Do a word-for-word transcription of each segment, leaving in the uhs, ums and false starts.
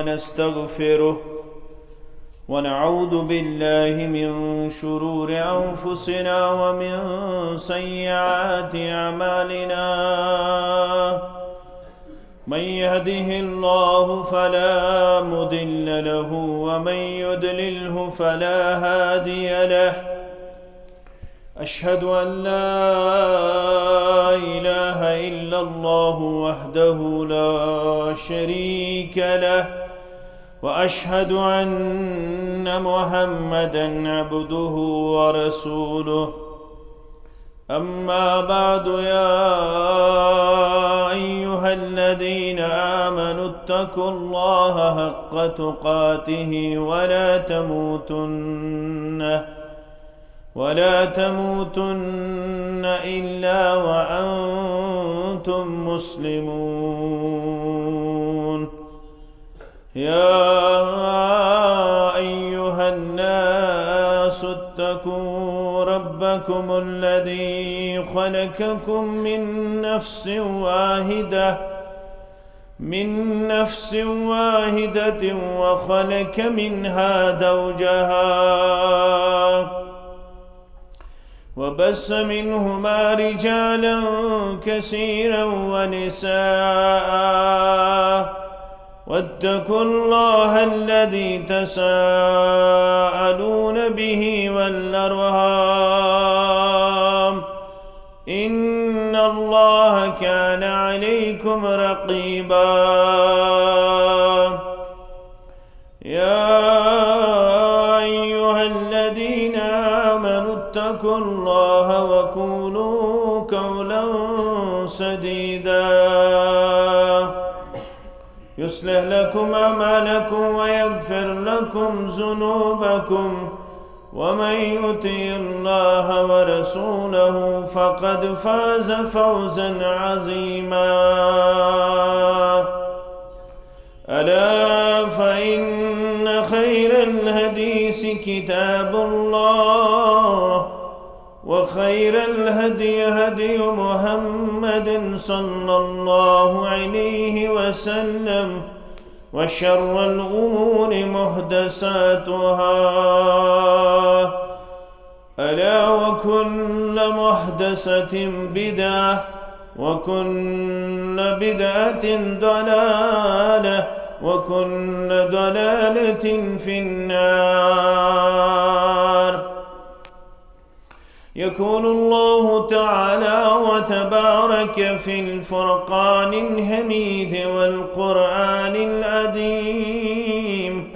ونستغفره، ونعوذ بالله من شرور أنفسنا ومن سيئات أعمالنا. من يهده الله فلا مضل له، ومن يضلله فلا هادي له. أشهد أن لا إله إلا الله وحده لا شريك له، وأشهد أن محمدا عبده ورسوله. أما بعد، يا أيها الذين آمنوا اتقوا الله حق تقاته ولا تموتن ولا تموتن إلا وأنتم مسلمون. يا أيها الناس اتقوا ربكم الذي خلقكم من نفس واحدة من نفس واحدة وخلق منها زوجها وبث منهما رجالا كثيرا ونساء، واتقوا الله الذي تساءلون به والأرحام، إن الله كان عليكم رقيبا. يا أيها الذين آمنوا اتقوا الله وقولوا قولا سديدا، يصلح لكم أعمالكم ويغفر لكم ذنوبكم، ومن يطع الله ورسوله فقد فاز فوزا عظيما. ألا فإن خير الحديث كتاب الله، وخير الهدي هدي محمد صلى الله عليه وسلم، وشر الأمور محدثاتها، ألا وكل محدثة بدعة، وكل بدعة ضلالة، وكل ضلالة في النار. يقول الله تعالى وتبارك في الفرقان الحميد والقرآن العظيم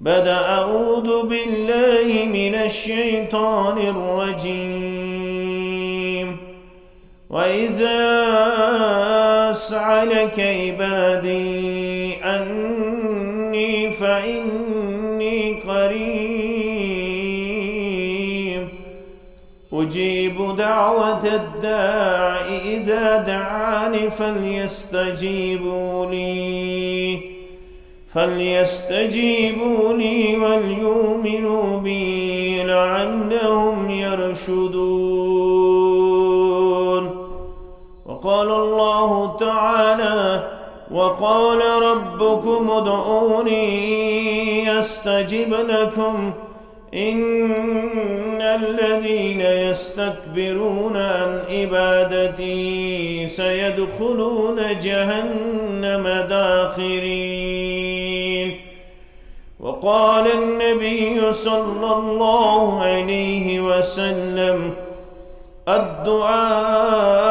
بعد أعوذ بالله من الشيطان الرجيم. وإذا سألك عبادي عني فإني قريب أجيب دعوة الداع إذا دعان فليستجيبوا لي فليستجيبوا لي وليؤمنوا بي لعلهم يرشدون. وقال الله تعالى: وقال ربكم ادعوني أستجب لكم، إن الذين يستكبرون عن عبادتي سيدخلون جهنم داخرين. وقال النبي صلى الله عليه وسلم: الدعاء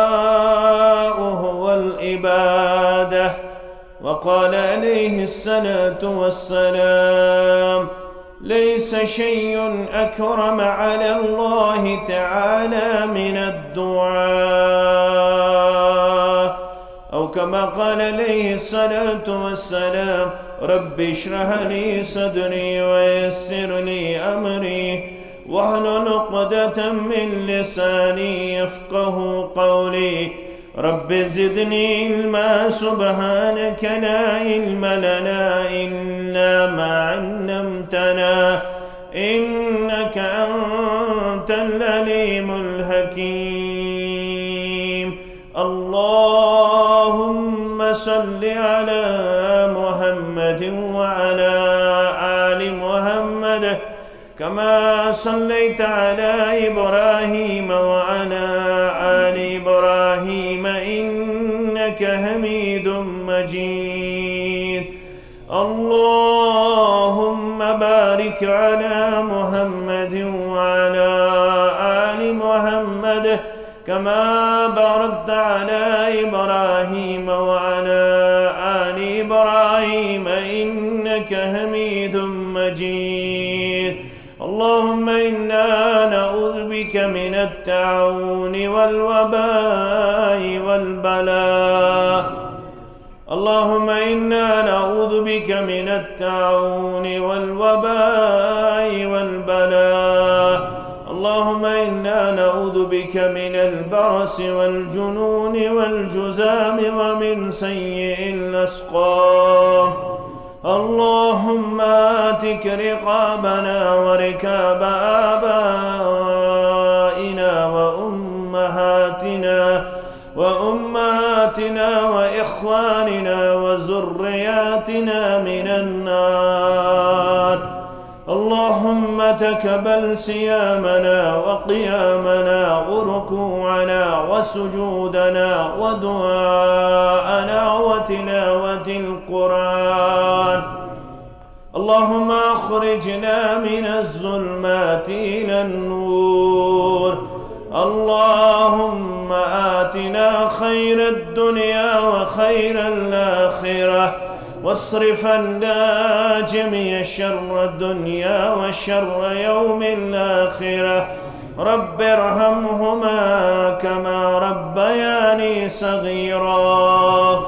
هو العبادة. وقال عليه الصلاة والسلام: ليس شيء أكرم على الله تعالى من الدعاء، أو كما قال عليه الصلاة والسلام: رب اشرح لي صدري ويسر لي أمري واحلل عقدة من لساني يفقه قولي. رب زدني علما، سبحانك لا علم لنا إلا ما علمتنا، إنك أنت العليم الحكيم. اللهم صل على محمد وعلى آل محمد كما صليت على إبراهيم وعلى آل إبراهيم إنك حميد مجيد. اللهم بارك على محمد وعلى آل محمد كما باركت على إبراهيم وعلى آل إبراهيم إنك حميد مجيد. اللهم إنا نعوذ بك من الطاعون والوباء والبلاء. اللهم إنا نعوذ بك من الطاعون والوباء والبلاء. اللهم إنا نعوذ بك من البرص والجنون والجذام ومن سيء الأسقام. اللهم أعتق رقابنا ورقاب آبائنا وأمهاتنا وأمهاتنا وإخواننا وذرياتنا من النار. اللهم تقبل صيامنا وقيامنا وركوعنا وسجودنا ودعاءنا وتلاوة القرآن. اللهم أخرجنا من الظلمات إلى النور. اللهم آتنا خير الدنيا وخير الآخرة، واصرف عنا جميع شر الدنيا وشر يوم الآخرة. رب ارحمهما كما ربياني صغيرا.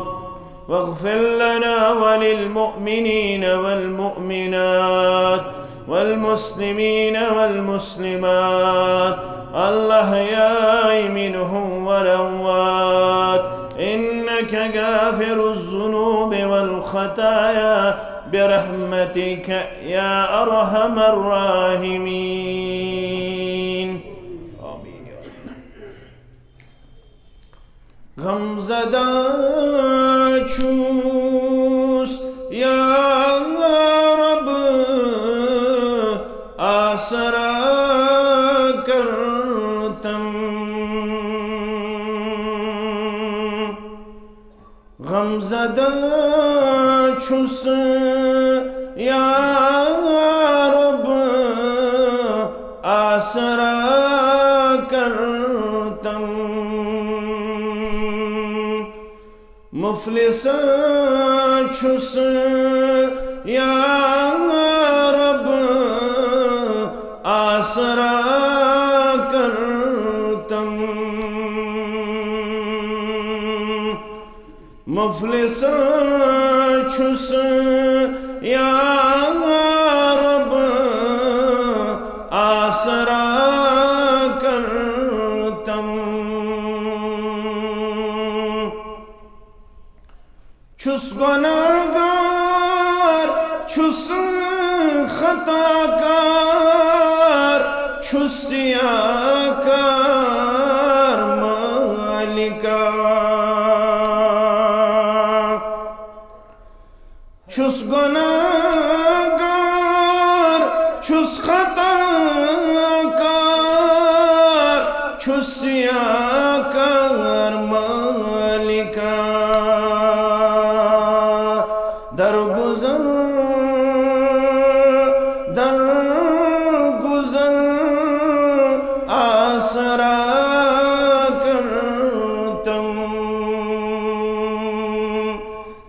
واغفر لنا وللمؤمنين والمؤمنات والمسلمين والمسلمات الأحياء منهم والأموات إنك غافر الذنوب والخطايا برحمتك يا أرحم الراحمين. آمين يا رب. غمزدہ چھُس یا رب آسرا کر تم۔ غمزدہ چھُس یا رب آسرا کر تم۔ مفلس چھُس یا رب آسرا کر تم۔ مفلس چھُس یا رب آسرا کر تم۔ چھُس گناہگار، چھُس خطا کار، چھُس سیاہ کار مالکا۔ چھُس گناہگار، چھُس خطا کار، چھُس سیاہ کار مالکا۔ درگزر، درگزر آسرا کر تم۔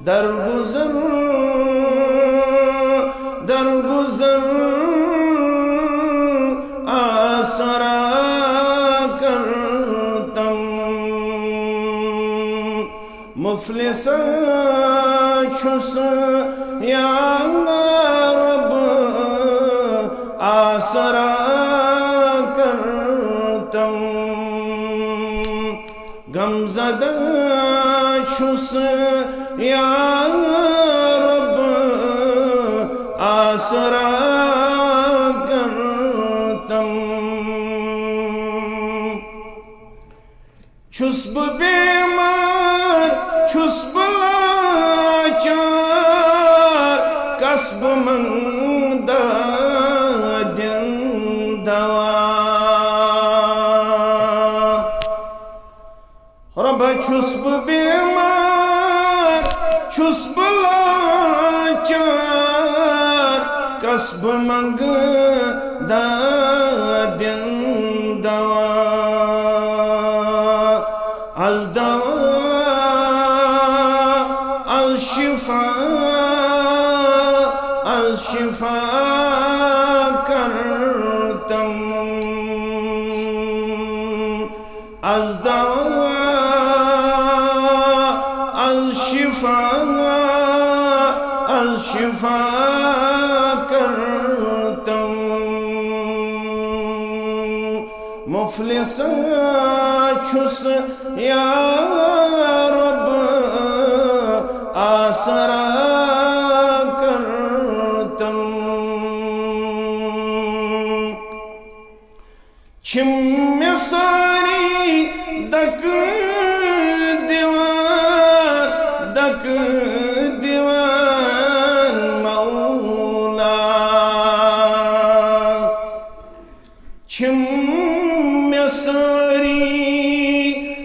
درگزر، درگزر آسرا کر تم۔ مفلس چھُس یا رب آسرا کر تم۔ غمزدہ چھُس یا رب آسرا کر تم۔ چھُس بہٕ بیمار، چھُس بہٕ لاچار، بہٕ منٛگہٕ دادِ دوا۔ رۄبا، چھُس بہٕ بیمار، چھُس بہٕ لاچار، کس بہٕ منٛگہٕ دادِ دوا۔ از دوا، از شفا، از شفا کرتم۔ از دوا، از شفا، از شفا کرتم۔ مفلس چھُس یا رب، آسرا کرتم۔ چھِم مےٚ سٲری دکہٕ دِوان، دکہٕ دِوان مولا۔ چھِم مےٚ سٲری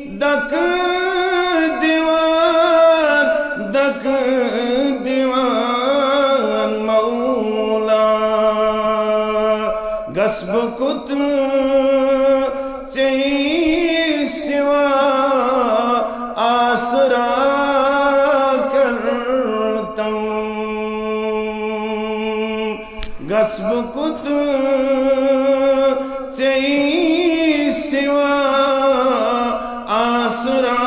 دکہٕ دِوان، دکہٕ دِوان مولا۔ گژھٕ بہٕ کوٚت ژےٚ سوا، آسرا کرتم۔ گژھٕ بہٕ کوٚت ژےٚ سوا، آسرا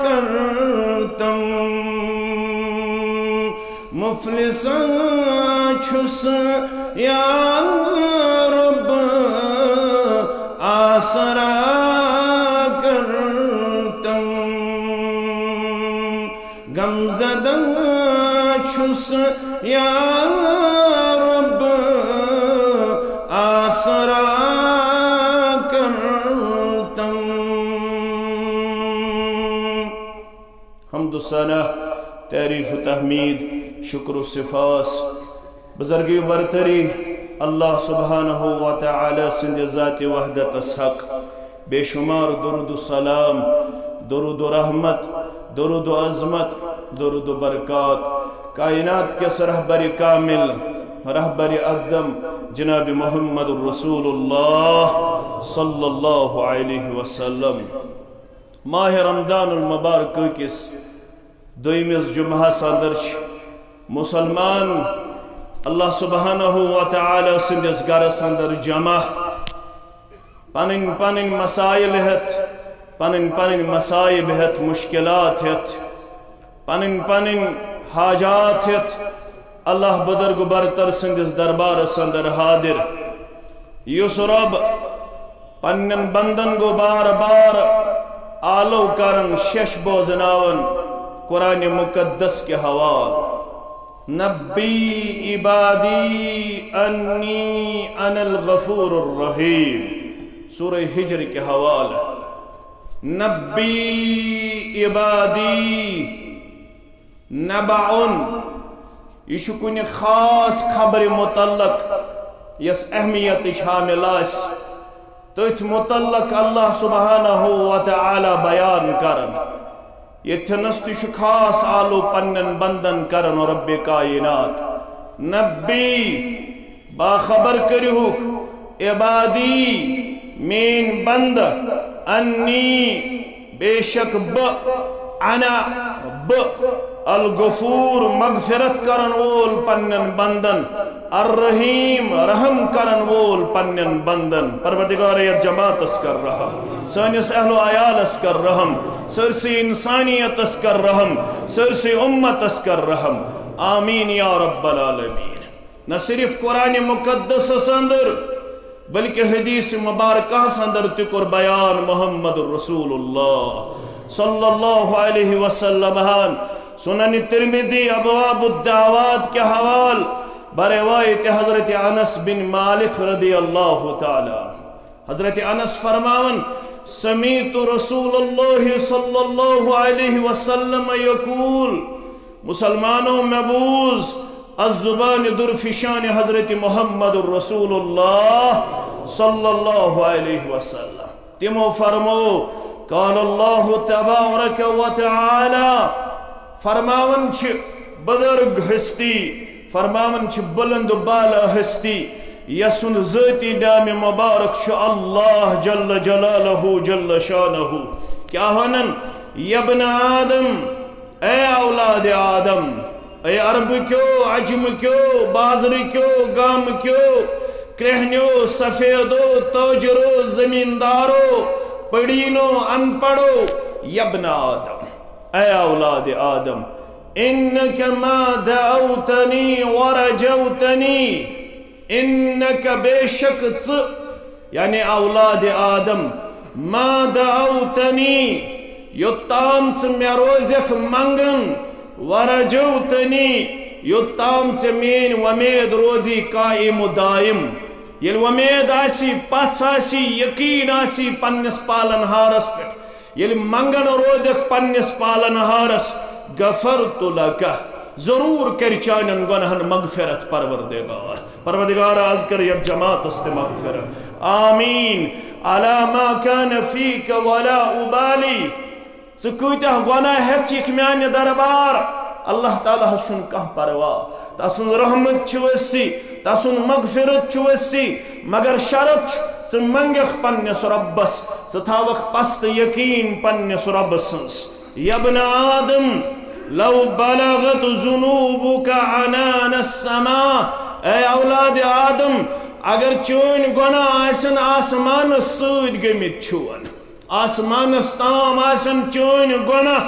کرتم۔ مفلس چھُس یا رب، آسرا کرتم۔ غم زدہ چھُس یا رب، آسرا کرتم۔ حمد و ثنا، تعریف و تحمید، شکر و سپاس، بزرگی و برتری اللہ سبحانہ و تعالی سٕنٛدِ ذاتِ وحدتس حق۔ بے شمار درود و سلام، درود و رحمت، درود و عظمت، درود و برکات کائنات کس رہبر کامل، رہبر اقدم جناب محمد رسول اللہ صلی اللہ علیہ وسلم۔ ماہ رمضان المبارک کس دویمس جمعہس اندر چھ مسلمان اللہ سبحانہ و تعالی سٕنٛدِس گرس اندر جمع، پنٕنۍ پنٕنۍ مسائل ہیتھ، پنٕنۍ پنٕنۍ مصائب ہیتھ، مشکلات ہیتھ، پنٕنۍ پنٕنۍ حاجات ہیتھ اللہ بزرگ برتر سٕنٛدِس دربارس اندر حاضر، یُس رب پننٮ۪ن بندن گوٚو بار بار آلو کران، شش بوزناوان قرآن مقدس کہِ حوالہٕ۔ نبی عبادی انی انا الغفور الرحیم۔ سورہ ہجر کہِ حوالہٕ۔ نبی عبادی، نبعن، یہِ چھُ کُنہِ خاص خبرِ متعلق یۄس اہمیتٕچ حامل آسہِ، تٔتھۍ متعلق اللہ سبحانہ و تعالی بیان کران۔ ییٚتھٮ۪نس تہِ چھُ خاص آلو پننٮ۪ن بندن کران رب کائنات۔ نبی، باخبر کٔرِہُکھ، عبادی، میٲنۍ بندٕ، انی، بے شک بہٕ، انا، بہٕ، الغفور، مغفرت کرن وول پننٮ۪ن بندن، الرحیم، رحم کرن وول پننٮ۪ن بندن۔ پروردگار، یتھ جماعتس کر رحم، سٲنِس اہل و عیالس کر رحم، سٲرسٕے انسانیتس کر رحم، سٲرسٕے امتس کر رحم۔ آمین یا رب العالمین۔ نہ صرف قرآن مقدسس اندر، بلکہ حدیث مبارکہس اندر تہِ کوٚر بیان محمد رسول اللہ صلی اللہ علیہ وسلم ہن۔ سنن ترمذی، ابواب الدعوات کہِ حوالہٕ، بروایت حضرت انس بن مالک رضی اللہ تعالی عنہ۔ حضرت انس فرماون، سمعت رسول اللہ صلی اللہ علیہ وسلم یقول، مسلمانو، مےٚ بوٗز از زبان درفشان حضرت محمد رسول اللہ صلی اللہ علیہ وسلم۔ تمو فرمو، قال اللہ تبارک و تعالی، فرماون چھ بزرگ ہستی، فرماون چھ بلند و بالا ہستی، یسند ذاتی نام مبارک چھ اللہ جل جلالہ جل شانہ۔ کیا ونن؟ یا ابن آدم، اے اولاد آدم، اے عرب کیو، عجم کیو، بازر کیو، گام کیو، کرہنیو، سفیدو، تاجرو، زمیندارو، پڑینو، ان پڑھو، یا ابن آدم، اے اولاد آدم، انک ما دعوتنی ورجوتنی، انک بے شک ژٕ، یعنی اولاد آدم، ما دعوتنی، یوٚتام ژٕ مےٚ روزکھ منگن، ورجوتنی، یوٚتام ژےٚ میٲنۍ وۄمید رودی قائم و دائم۔ ییٚلہِ وۄمید آسی، پژھ آسی، یقین آسی پننس پالن ہارس پٮ۪ٹھ، ییٚلہِ منگن رودکھ پننس پالن ہارس، غفرت لک، ضرور کرِ چانٮ۪ن گۄناہن مغفرت پروردگار۔ پروردگار، از کر یتھ جماعتس تہِ مغفرت۔ آمین۔ علی ما کان فیک ولا ابالی۔ ژٕ کۭتیاہ گۄناہ ہٮ۪تھ چھِکھ میانہِ دربار، اللہ تعالیٰ ہس چھُنہٕ کانٛہہ پرواہ۔ تسٕنٛز رحمت چھِ وسیع، تسُنٛد مغفرت چھُ وسیع، مگر شرط چھُ، ژٕ منگکھ پننِس رۄبس، ژٕ تھاوکھ پستہٕ یقین پننِس رۄبہٕ سٕنٛز۔ یا ابن آدم، لو بلغت ذنوبک عنان السماء، اے اولاد آدم، اگر چٲنۍ گۄناہ آسن آسمانس سۭتۍ گٔمٕتۍ چھُون، آسمانس تام آسن چٲنۍ گۄناہ،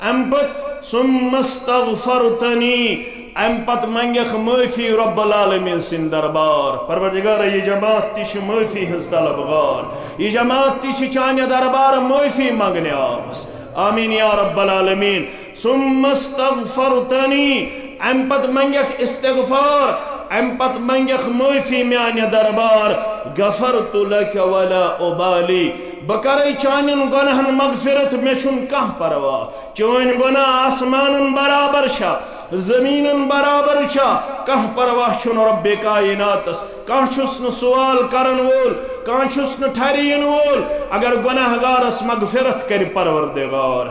امہِ پتہٕ ثم استغفرتنی، امہِ پتہٕ منگکھ معٲفی رب العالمین سٕنٛدِ دربار۔ پروردگار، یہِ جماعت تہِ چھِ معٲفی ہٕنٛز طلبگار، یہِ جماعت تہِ چھِ چانہِ دربار معٲفی منگنہِ آمٕژ۔ آمین یا رب العالمین۔ ثم استغفرتنی، امہِ پتہٕ منگکھ استغفار، امہِ پتہٕ منگکھ معٲفی میانہِ دربار، غفرت لک ولا ابالی، بہٕ کرے چانٮ۪ن گۄناہن مغفرت، مےٚ چھُنہٕ کانٛہہ پرواہ۔ چٲنۍ گۄناہ آسمانن برابر چھا، زمیٖنن برابر چھا، کانٛہہ پرواہ چھُنہٕ رب کائناتس۔ کانٛہہ چھُس نہٕ سوال کرن وول، کانٛہہ چھُس نہٕ ٹھرِ یِن وول، اگر گۄناہ گارس مغفرت کرِ پروردگار۔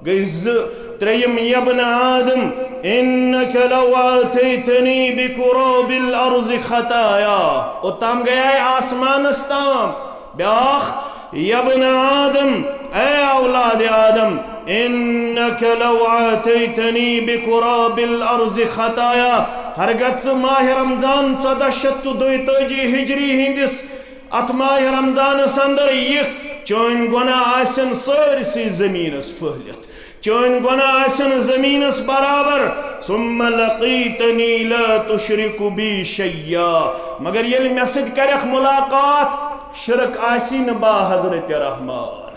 گٔے زٕ۔ ترٛیٚیِم، یا ابن آدم، انک لو آتیتنی بقراب الارض خطایا۔ اوٚتام گٔیے آسمانس تام۔ بیٛاکھ، یا ابن آدم، اے اولاد آدم، انک لو آتیتنی بقراب الارض خطایا۔ ہرگت ژٕ ماہ رمضان ژۄدہ شیٚتھ تہٕ دۄیتٲجی ہجری ہٕنٛدِس اتھ ماہ رمضانس اندر یِکھ، چٲنۍ گۄناہ آسن سٲرسٕے زمینس پھٔہلِتھ، چٲنۍ گۄناہ آسن زمینس برابر۔ ثم لقیتنی لا تشرک بی شیئا، مگر ییٚلہِ مےٚ سۭتۍ کرکھ ملاقات، شرک آسی نہٕ با حضرت رحمان۔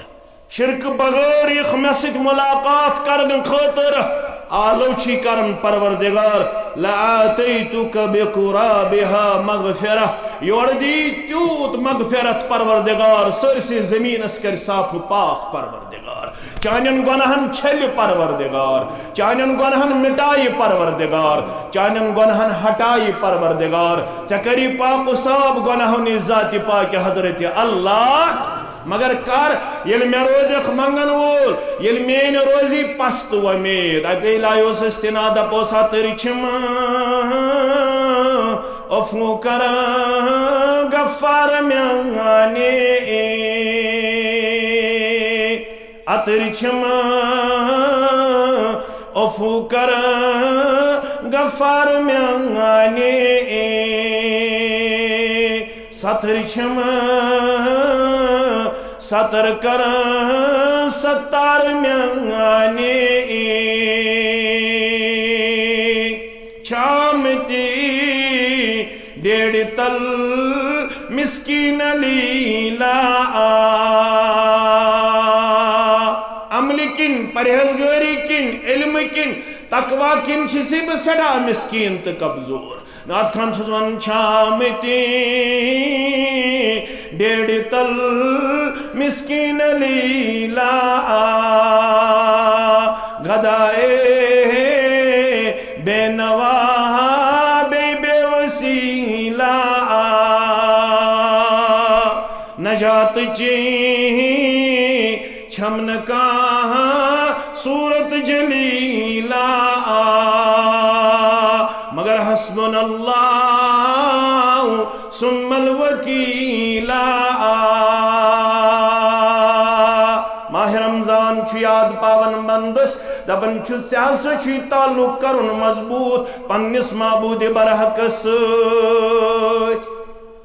شرکہٕ بغٲر یِکھ مےٚ سۭتۍ ملاقات کرنہٕ خٲطرٕ، آلو چھی کرن پروردگار، لآتیتک بقرابها مغفرة، یورٕ دی تیوٗت مغفرت پروردگار، سٲرسٕے زمینس کرِ صاف و پاک پروردگار، چانٮ۪ن گۄناہن چھلہِ پروردگار، چانٮ۪ن گۄناہن مٹایہِ پروردگار، چانٮ۪ن گۄناہن ہٹایہِ پروردگار، ژےٚ کری پاک و صاف گۄناہو نِش ذاتِ پاکِ حضرت اللہ۔ مگر کر، ییٚلہِ مےٚ رودکھ منگن وول، ییٚلہِ میٲنۍ روزی پست وۄمید۔ اتے لایوس استناد، دپوس اتٕرۍ چھِم عفو کران غفار میانہِ، اتٕرۍ چھِم عفو کران غفار میانہِ، ستٕرۍ چھِم ستر کران ستار میانہِ۔ چھامتی ڈیڑ تل مسکین لیلا۔ عملہِ کِنۍ، پرہیزگٲری کِنۍ، علمہٕ کِنۍ، تقوی کِنۍ چھُس بہٕ سٮ۪ٹھاہ مسکین تہٕ کمزور۔ نعت خان چھُس ونان، چھامتی ڈیڑ تل مسکین لیلا، گدائے بے نوا ذاتچی چھم نہ کانٛہہ صورت جلیلہ آ، مگر حسبنا اللہ ثم الوکیل آ۔ ماہ رمضان چھُ یاد پاوان بندس، دپان چھُ، ژےٚ ہسا چھُے تعلق کرُن مضبوط پننِس معبود برحقس سۭتۍ۔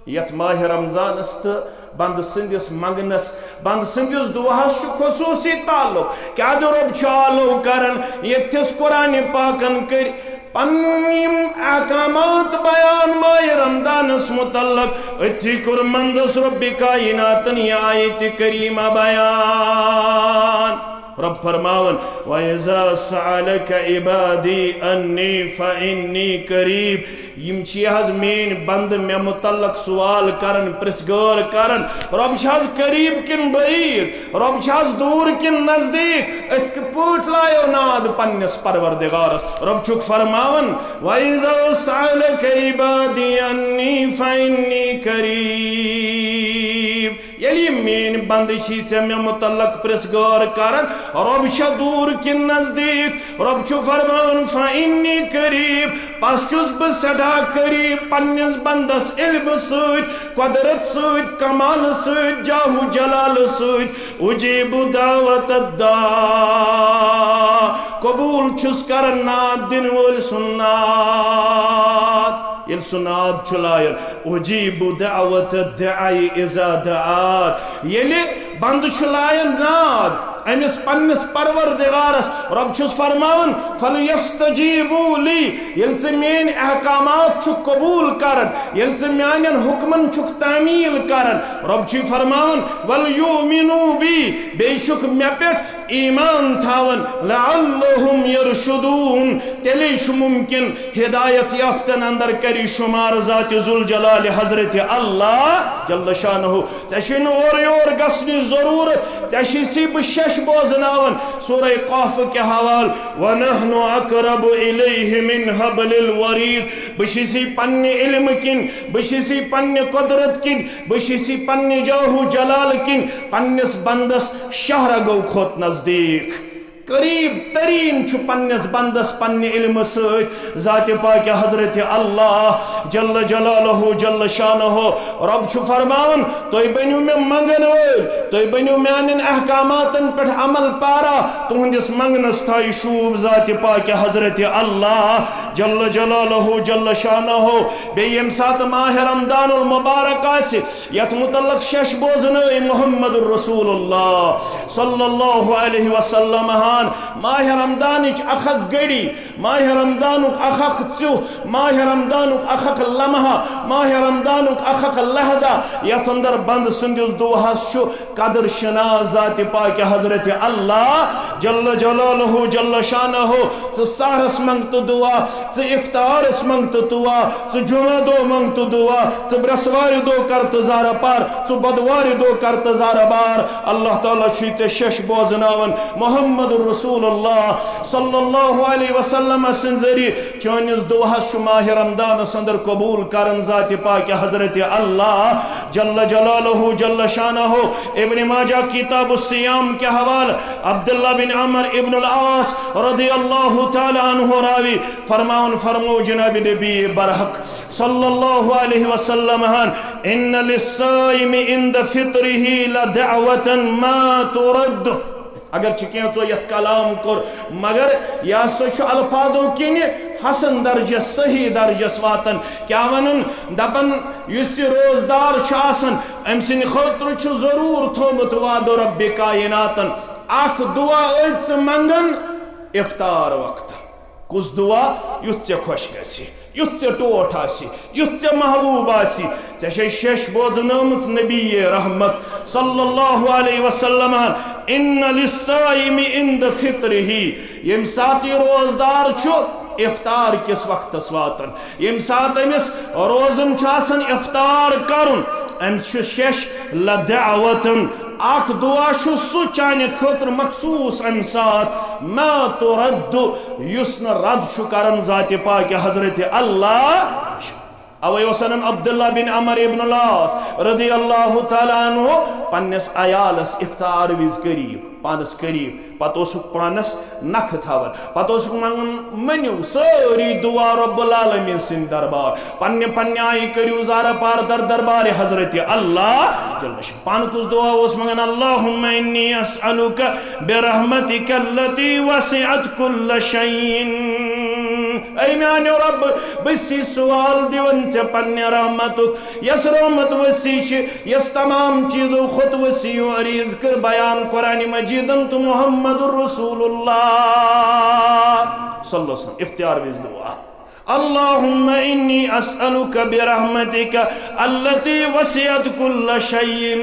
یتھ ماہ رمضانس تہٕ بندٕ سٕنٛدِس منٛگنس، بندٕ سٕنٛدِس دُعاہس چھُ خصوٗصی تعلق۔ کیٛاہ دِ رۄب چھُ آلو کران؟ ییٚتھِس قرآنِ پاکن کٔرۍ پنٕنۍ یِم احکامات بیان ماہِ رمضانس متعلق، أتھی کوٚر مندس رۄبِ کائناتن یہِ آیتِ کریمہ بیان۔ رۄب فرماوان، وَإِذَا سَأَلَكَ عِبَادِي أَنِّي فَإِنِّي قَرِيبٌ۔ یِم چھِ حظ میٲنۍ بندٕ مےٚ متعلق سوال کران، پرژھ گٲر کران، رۄب چھِ حظ قریب کِنہٕ بعید؟ رۄب چھِ حظ دوٗر کِنہٕ نزدیٖک؟ أتھۍ کِتھ پٲٹھۍ لایو ناد پننِس پروردگارس؟ رۄب چھُکھ فرماوان، وَإِذَا سَأَلَكَ عِبَادِي أَنِّي فَإِنِّي قَرِيبٌ۔ ییٚلہِ یِم میٲنۍ بندٕ چھی ژےٚ مےٚ متعلق پرژھ گٲر کران، رۄب چھا دوٗر کِنہٕ نزدیٖک؟ رۄب چھُ فرماوان، فَإِنِّي قَرِيبٌ، پس چھُس بہٕ سٮ۪ٹھاہ قریب پننِس بندس علمہٕ سۭتۍ، قۄدرت سۭتۍ، کمالہٕ سۭتۍ، جاہ و جلالہٕ سۭتۍ۔ اجیب دعوت الداع، قبول چھُس کران ناد دِنہٕ وٲلۍ سُنٛد ناد۔ ییٚلہِ سُہ ناد چھُ لایان، اجیب دعوت الداع اذا دعان، ییٚلہِ بندٕ چھُ لایان ناد أمِس پننِس پروردگارس، رۄب چھُس فرماوان، فَلْيَسْتَجِيبُوا لِي، ییٚلہِ ژٕ میٲنۍ احکامات چھُکھ قبول کران، ییٚلہِ ژٕ میانٮ۪ن حُکمن چھُکھ تعمیل کران، رۄب چھُے فرماوان، وَلْيُؤْمِنُوا بِي، بیٚیہِ چھُکھ مےٚ پٮ۪ٹھ ایمان تھاوان، لَعَلَّهُمْ يَرْشُدُونَ، تیٚلے چھُ مُمکِن ہدایت یافتن اندر کری شمار ذات ذوالجلال حضرت اللہ جل شانہ۔ ژےٚ چھُے نہٕ اورٕ یور گژھنٕچ ضروٗرت، ژےٚ چھُے سی بہٕ شیٚش بوزناوان سورہ قاف کہِ حوالہٕ، وَنَحْنُ أَقْرَبُ إِلَيْهِ مِنْ حَبْلِ الْوَرِيدِ۔ بہٕ چھُسی پننہِ علمہٕ کِنۍ، بہٕ چھُسی پننہِ قۄدرت کِنۍ، بہٕ چھُسی پننہِ جاہ و جلال کِنۍ پننِس بندس شاہ رگو کھۄتہٕ نزدیٖک۔ قریب ترین چھُ پننِس بندس پننہِ علمہٕ سۭتۍ ذاتِ پاکہِ حضرت اللہ جل جلالہ جل شانہ۔ رۄب چھُ فرماوان، تُہۍ بٔنِو مےٚ منگن وٲلۍ، تُہۍ بٔنِو میانٮ۪ن احکاماتن پٮ۪ٹھ عمل پیرا، تُہنٛدِس منگنس تھایہِ شوٗب ذاتِ پاکہِ حضرت اللہ جل جلالہ جل شانہ۔ بیٚیہِ ییٚمہِ ساتہٕ ماہ رمضان المبارک آسہِ، یتھ متعلق شیٚش بوزنٲے محمد رسول اللہ صلی اللہ علیہ وسلم ہن ماہ رمضانٕچ اکھ اکھ گھڑی، ماہ رمضانُک اکھ اکھ ژیُہ، ماہ رمضانُک اکھ اکھ لمحہ، ماہ رمضانُک اکھ اکھ لحظہ، یتھ اندر بندٕ سٕنٛدِس دُعاہس چھُ قدر شناس ذاتِ پاکہِ حضرت اللہ جل جلالہ جل شانہ۔ ژٕ سحرس منٛگ تہٕ دُعا، ژٕ افطارس منٛگ تہٕ دُعا، ژٕ جمعہ دۄہ منٛگ تہٕ دُعا، ژٕ برٛٮ۪سوارِ دۄہ کر تہٕ زارٕ پار، ژٕ بدوارِ دۄہ کر تہٕ زارٕ بار۔ اللہ تعالیٰ چھُے ژےٚ شیٚش بوزناوان۔ محمد رسول اللہ صلی اللہ علیہ وسلم سٕنٛدِ ذٔریعہٕ چٲنِس دُعاہس چھُ ماہِ رمضانس اندر قبول کران ذاتِ پاکہِ حضرت اللہ جل جلالہ جل شانہ۔ ابن ماجہ کتاب الصیام کہِ حوالہٕ عبداللہ بن عمر ابن العاص رضی اللہ تعالیٰ عنہ راوی فرماوان، فرمو جناب نبی برحق صلی اللہ علیہ وسلم ہن، ان للصائم عند فطره لدعوة ما ترد۔ اگر چھُ کینٛژو یتھ کلام کوٚر، مگر یہِ ہسا چھُ الفاظو کِنہِ حسن درجس، صحیح درجس واتان۔ کیٛاہ ونان؟ دپان، یُس یہِ روزدار چھُ آسان، أمۍ سٕنٛدِ خٲطرٕ چھُ ضروٗر تھوٚومُت وعدٕ رۄبِ کائناتن۔ اکھ دعا ٲسۍ ژٕ منٛگان افطار وقتہٕ۔ کُس دعا؟ یُتھ ژےٚ خۄش گژھِ، یُتھ ژےٚ ٹوٹھ آسہِ، یُتھ ژےٚ محبوب آسہِ۔ ژےٚ چھے شیٚش بوزنٲومٕژ نبی رحمت صلی اللہ علیہ وسلم، ان للصائم عند فطره، ییٚمہِ ساتہٕ یہِ روزدار چھُ افطار کِس وقتس واتان، ییٚمہِ ساتہٕ أمِس روزُن چھُ آسان، افطار کرُن، أمِس چھُ شیٚش لدعوتن، اکھ دعا چھُ سُہ چانہِ خٲطرٕ مخصوٗص امہِ ساتہٕ، ما ترد، یُس نہٕ رد چھُ کران ذاتِ پاکہِ حضرت اللہ۔ اوے اوس انان عبداللہ بن عمر ابن العاص رضی اللہ تعالیٰ عنہ پننِس عیالس افطار وِزِ قریب، پانس قریب۔ پتہٕ اوسُکھ پانس نکھٕ تھاوان، پتہٕ اوسُکھ منگان، مٔنِو سٲری دعا رب العالمین سٕنٛدِ دربار، پننہِ پننہِ آیہِ کٔرِو زارٕ پار در دربارِ حضرت اللہ جل شانہ۔ پانہٕ کُس دعا اوس منگان؟ اللہم انی اسألک برحمتک التی وسعت کل شیء۔ اے میانیو رب، بہٕ چھُس سوال دِوان ژےٚ پننہِ رحمتُک، یۄس رحمت وسیع چھِ، یۄس تمام چیزو کھۄتہٕ وسیع و عریض کٔر بیان قرآن مجیدن تہٕ محمد رسول اللہ صلی اللہ علیہ وسلم۔ افطار وِزِ دعا۔ اللہم انی اسألک برحمتک التی وسعت کل شیء۔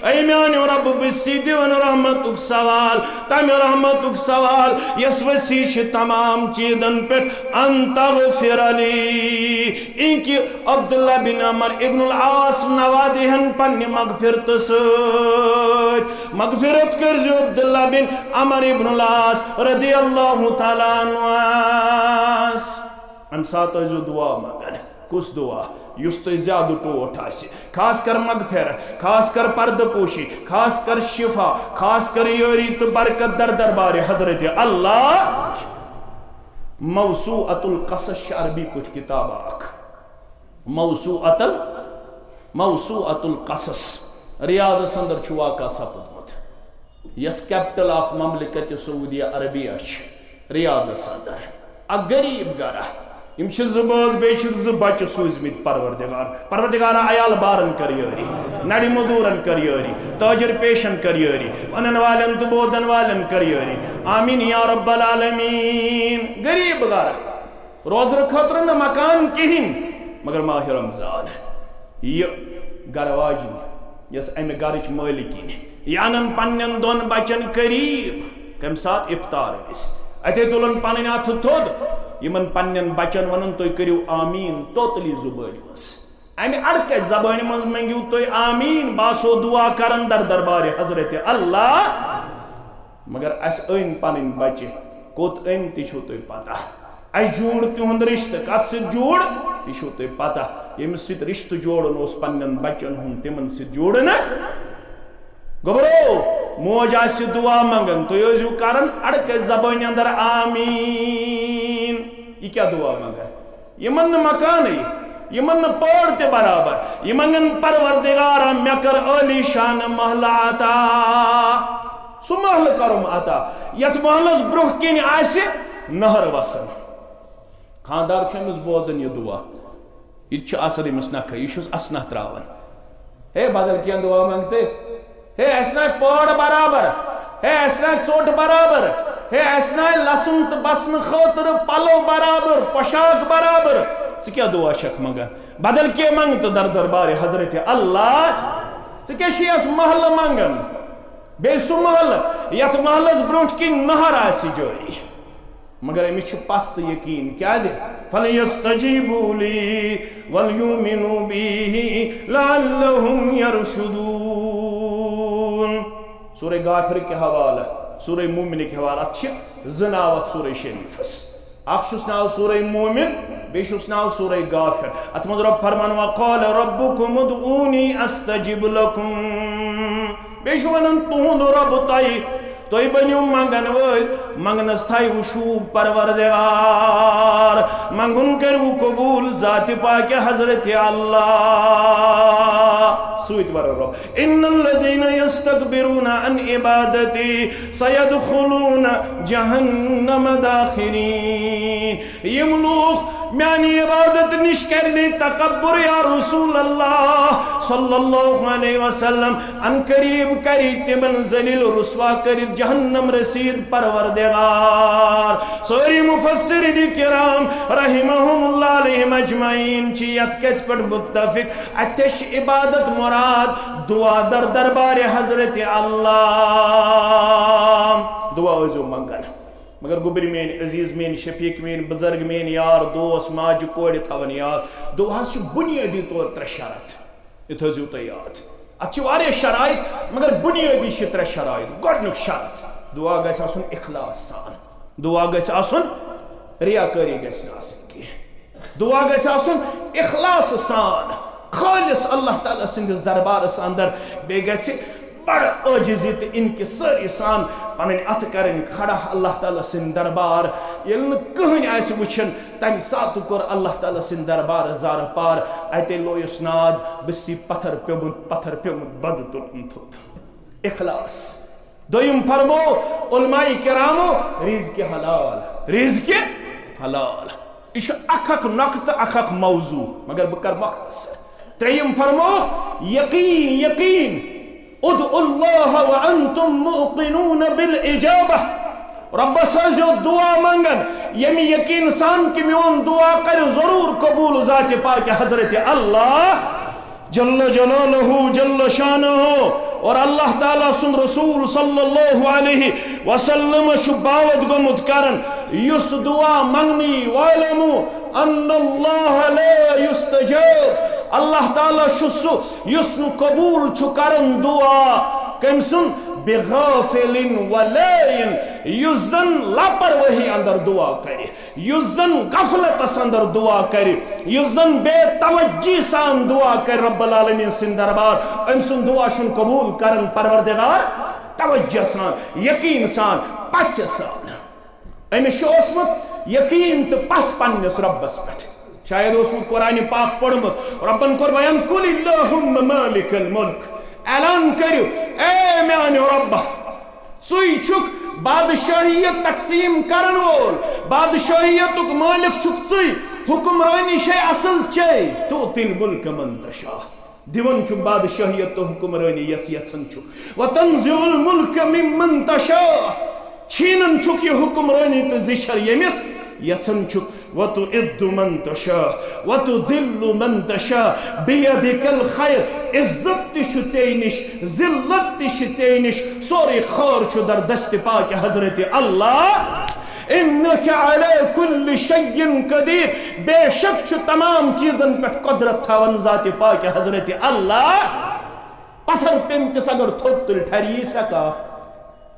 اے میانیو رب، بہٕ چھُس دِوان رحمتُک سوال، تمہِ رحمتُک سوال یۄس وسیع چھِ تمام چیزن پٮ۪ٹھ، ان تغفر لی، ان کہِ عبداللہ بن عمر ابن العاص نوادِہن پننہِ مغفرتہٕ سۭتۍ۔ مغفرت کٔرزیو عبداللہ بن عمر ابن العاص رضی اللہ تعالیٰ عنہس۔ امہِ ساتہٕ ٲسۍزیو دعا منگان۔ کُس دعا؟ یُس تۄہہِ زیادٕ ٹوٹھ آسہِ، خاص کر مغفرت، خاص کر پردٕ پوشی، خاص کر شفا، خاص کر یٲری تہٕ برکت در دربارِ حضرت اللہ۔ موسوعۃ القصص چھِ عربی پٲٹھۍ کتاب اکھ۔ موسوعۃ ال-، موسوعۃ القصص ریاضس اندر چھُ واقع سپدمُت، یۄس capital of مملکت سعودیہ عربیہ چھِ، ریاضس اندر۔ اکھ غریب گرا، یِم چھِ زٕ بٲژ، بیٚیہِ چھِکھ زٕ بچہٕ سوٗزمٕتۍ پروردگار۔ پروردگارا، عیال بارن کر یٲری، نرِ مزدورن کر یٲری، تاجر پیشن کر یٲری، انن والٮ۪ن تہٕ بوزن والٮ۪ن کر یٲری۔ آمین یا رب العالمین۔ غریب گرا، روزنہٕ خٲطرٕ نہٕ مکان کِہیٖنۍ، مگر ماہِ رمضان۔ یہِ گرٕ واجِنۍ، یۄس اَمہِ گرٕچ مٲلکِنۍ، یہِ اَنن پننٮ۪ن دۄن بچن قریب۔ کَمہِ ساتہٕ؟ افطار وِزِ۔ اَتے تُلن پنٕنۍ اَتھٕ تھوٚد، یِمن پننٮ۪ن بچن وَنن، تُہۍ کٔرِو آمیٖن توتلی زُبٲنۍ منٛز۔ اَمہِ اَڑکَچ زبٲنۍ منٛز مٔنگِو تُہۍ آمیٖن، بہٕ آسو دُعا کران در دربارِ حضرت اللہ۔ مگر اسہِ أنۍ پنٕنۍ بچہِ، کوٚت أنۍ تہِ چھو تۄہہِ پتہ۔ اسہِ جوٗڑ تِہُنٛد رشتہٕ، کتھ سۭتۍ جوٗڑ تہِ چھو تۄہہِ پتہ۔ ییٚمِس سۭتۍ رشتہٕ جوڑُن اوس پننٮ۪ن بچن ہُنٛد، تِمن سۭتۍ جوڑُن۔ گوٚبرو، موج آسہِ دعا منگان، تُہۍ ٲسِو کران اڑکے زبٲنۍ اندر آمیٖن۔ یہِ کیٛاہ دعا منگان؟ یِمن نہٕ مکانٕے، یِمن نہٕ پٲر تہِ برابر، یِمن نہٕ پروردگارا مےٚ کر عٲلی شان محلہٕ عطا۔ سُہ محلہٕ کرُم عطا، یتھ محلس برونٛہہ کِنۍ آسہِ نہر وسان۔ خاندار چھُ أمِس بوزان یہِ دُعا، یہِ تہِ چھُ آسان أمِس نکھٕ، یہِ چھُس اسنہ تراوان۔ ہے، بدل کینٛہہ دُعا منٛگ تہٕ، ہے، اسہِ نہ پٲر برابر، ہے، اسہِ نہ ژوٚٹ برابر، ہے، اسہِ نہ لسُن تہٕ بسنہٕ خٲطرٕ پلو برابر، پوشاک برابر۔ ژٕ کیٛاہ دُعا چھکھ منٛگان؟ بدل کینٛہہ منٛگ تہٕ در دربارِ حضرت اللہ۔ ژٕ کیٛاہ چھُ یس محلہٕ منٛگان؟ بیٚیہِ سُہ محلہٕ، یتھ محلس برونٛٹھ کِنۍ نہر آسہِ جٲری۔ مگر أمِس چھُ پستہٕ یقیٖن، کیٛازِ؟ فَلْيَسْتَجِيبُوا لِي وَلْيُؤْمِنُوا بِي لَعَلَّهُمْ يَرْشُدُونَ۔ سورہ غافر کہِ حوالہٕ، سورہ مومن کہِ حوالہٕ، اتھ چھِ زٕ ناو اتھ سورہ شریفس۔ اکھ چھُس ناو سورہ مومن، بیٚیہِ چھُس ناو سورہ غافر۔ اتھ منٛز رب فرمان، وَقَالَ رَبُّكُمُ ادْعُونِي أَسْتَجِبْ لَكُمْ۔ بیٚیہِ چھُ ونان تُہُنٛد رب تۄہہِ، تُہۍ بٔنِو منٛگن وٲلۍ، منٛگنس تھایہِ وٕچھِو پروردگار، منٛگُن کٔرِو قبوٗل ذاتِ پاکہِ حضرت اللہ سۭتۍ ورو رب۔ إِنَّ الَّذِينَ يَسْتَكْبِرُونَ عَنْ عِبَادَتِي سَيَدْخُلُونَ جَهَنَّمَ دَاخِرِينَ۔ یِم لوٗکھ میانہِ عبادت نِش کرِ نہٕ تکبر، یا رسول اللہ صلی اللہ علیہ وسلم، ان قریب کرِ تِمن ذلیل رسوا کٔرِتھ جہنم رسید پروردگار۔ سٲری مفسرین کرام رحمہم اللہ علیہم اجمعین چھِ یتھ کتھِ پٮ۪ٹھ متفق، اتہِ چھِ عبادت مراد دعا در دربارِ حضرت اللہ۔ دعا ٲسۍزیو منگان۔ مگر گوٚبرۍ میٲنۍ عزیز، میٲنۍ شفیق، میٲنۍ بزرگ، میٲنۍ یار دوس، ماجہِ کورِ تھاوان یاد، دعاہس چھِ بنیٲدی طور ترٛےٚ شرط۔ یہِ تھٲیزیو تُہۍ یاد۔ اتھ چھِ واریاہ شرائط، مگر بنیٲدی چھِ ترٛےٚ شرائط۔ گۄڈٕنیُک شرط، دعا گژھِ آسُن اخلاص سان۔ دعا گژھِ آسُن، ریاکٲری گژھِ نہٕ آسٕنۍ کینٛہہ۔ دعا گژھِ آسُن اخلاص سان، خالص اللہ تعالیٰ سٕنٛدِس دربارس اندر۔ بیٚیہِ گژھِ بڑٕ عٲجزی تہٕ انکسٲری سان پنٕنۍ اتھٕ کرٕنۍ کھڑا اللہ تعالیٰ سٕنٛدِ دربار۔ ییٚلہِ نہٕ کٕہٕنۍ آسہِ وٕچھان، تمہِ ساتہٕ کوٚر اللہ تعالیٰ سٕنٛدِ دربار زارٕ پار۔ اتے لویُس ناد، بہٕ چھُس پتھر پیوٚمُت، پتھر پیوٚمُت، بدٕ تُلُن تھوٚد۔ اخلاص۔ دوٚیِم فرمو علماء کرامو، رزق حلال، رزق حلال۔ یہِ چھُ اکھ اکھ نقطہٕ، اکھ اکھ موضوع، مگر بہٕ کرٕ مختصر۔ ترٛیٚیِم فرمو یقین، یقین۔ ادعوا اللہ وانتم موقنون بالإجابة۔ رۄبس ٲسۍزیو دعا منگان، ییٚمہِ یقین سان کہِ میون دعا کرِ ضروٗر قبوٗل ذاتِ پاکہِ حضرت اللہ۔ جل جلالہ جل شانہ۔ اور اللہ تعالیٰ سُنٛد رسول صلی اللہ علیہ وسلم چھُ باوت گوٚمُت کران، یُس دعا منگنی، واعلموا ان اللہ لا یستجاب۔ اللہ تعالیٰ چھُ سُہ یُس نہٕ قبوٗل چھُ کران دعا۔ کٔمۍ سُنٛد؟ بغافل ولاہن، یُس زن لاپرواہی اندر دعا کرِ۔ یُس زن غفلتس اندر دعا کرِ، یُس زن بے توجہی سان دعا کرِ رب العالمین سٕنٛدِ دربار، أمۍ سُنٛد دعا چھُنہٕ قبوٗل کران پروردگار۔ توجہ سان، یقین سان، پژھِ سان۔ أمِس چھُ اوسمُت یقین تہٕ پژھ پننِس ربس پٮ۪ٹھ۔ شاید اوسمُت قرآن پاک پوٚرمُت، ربن کوٚر بیان، قل اللہم مالک الملک۔ اعلان کٔرِو، اے میانہِ رۄبہ، ژٕے چھُکھ بادشاہیت تقسیٖم کرن وول، بادشاہیتُک مٲلِک چھُکھ ژٕے، حکمرٲنی چھے اصل چے، تؤتی الملک من تشاء، دِوان چھُکھ بادشاہیت تہٕ حکمرٲنی یس یژھان چھُکھ، وتنزع الملک ممن تشاء، چھینان چھُکھ یہِ حکمرٲنی تہٕ زِ چھر ییٚمِس یژھان چھُکھ۔ وتعز من تشاء وتذل من تشاء بیدک الخیر۔ عزت تہِ چھُ ژے نِش، ذلت تہِ چھِ ژے نِش، سورُے خٲر چھُ در دست پاک حضرت اللہ۔ انک علی کل شیء قدیر، بے شک چھُ تمام چیزن پٮ۪ٹھ قدرت تھاوان ذات پاک حضرت اللہ۔ پتھر پیٚمتِس اگر تھوٚد تُلہِ، ٹھری سا کانٛہہ؟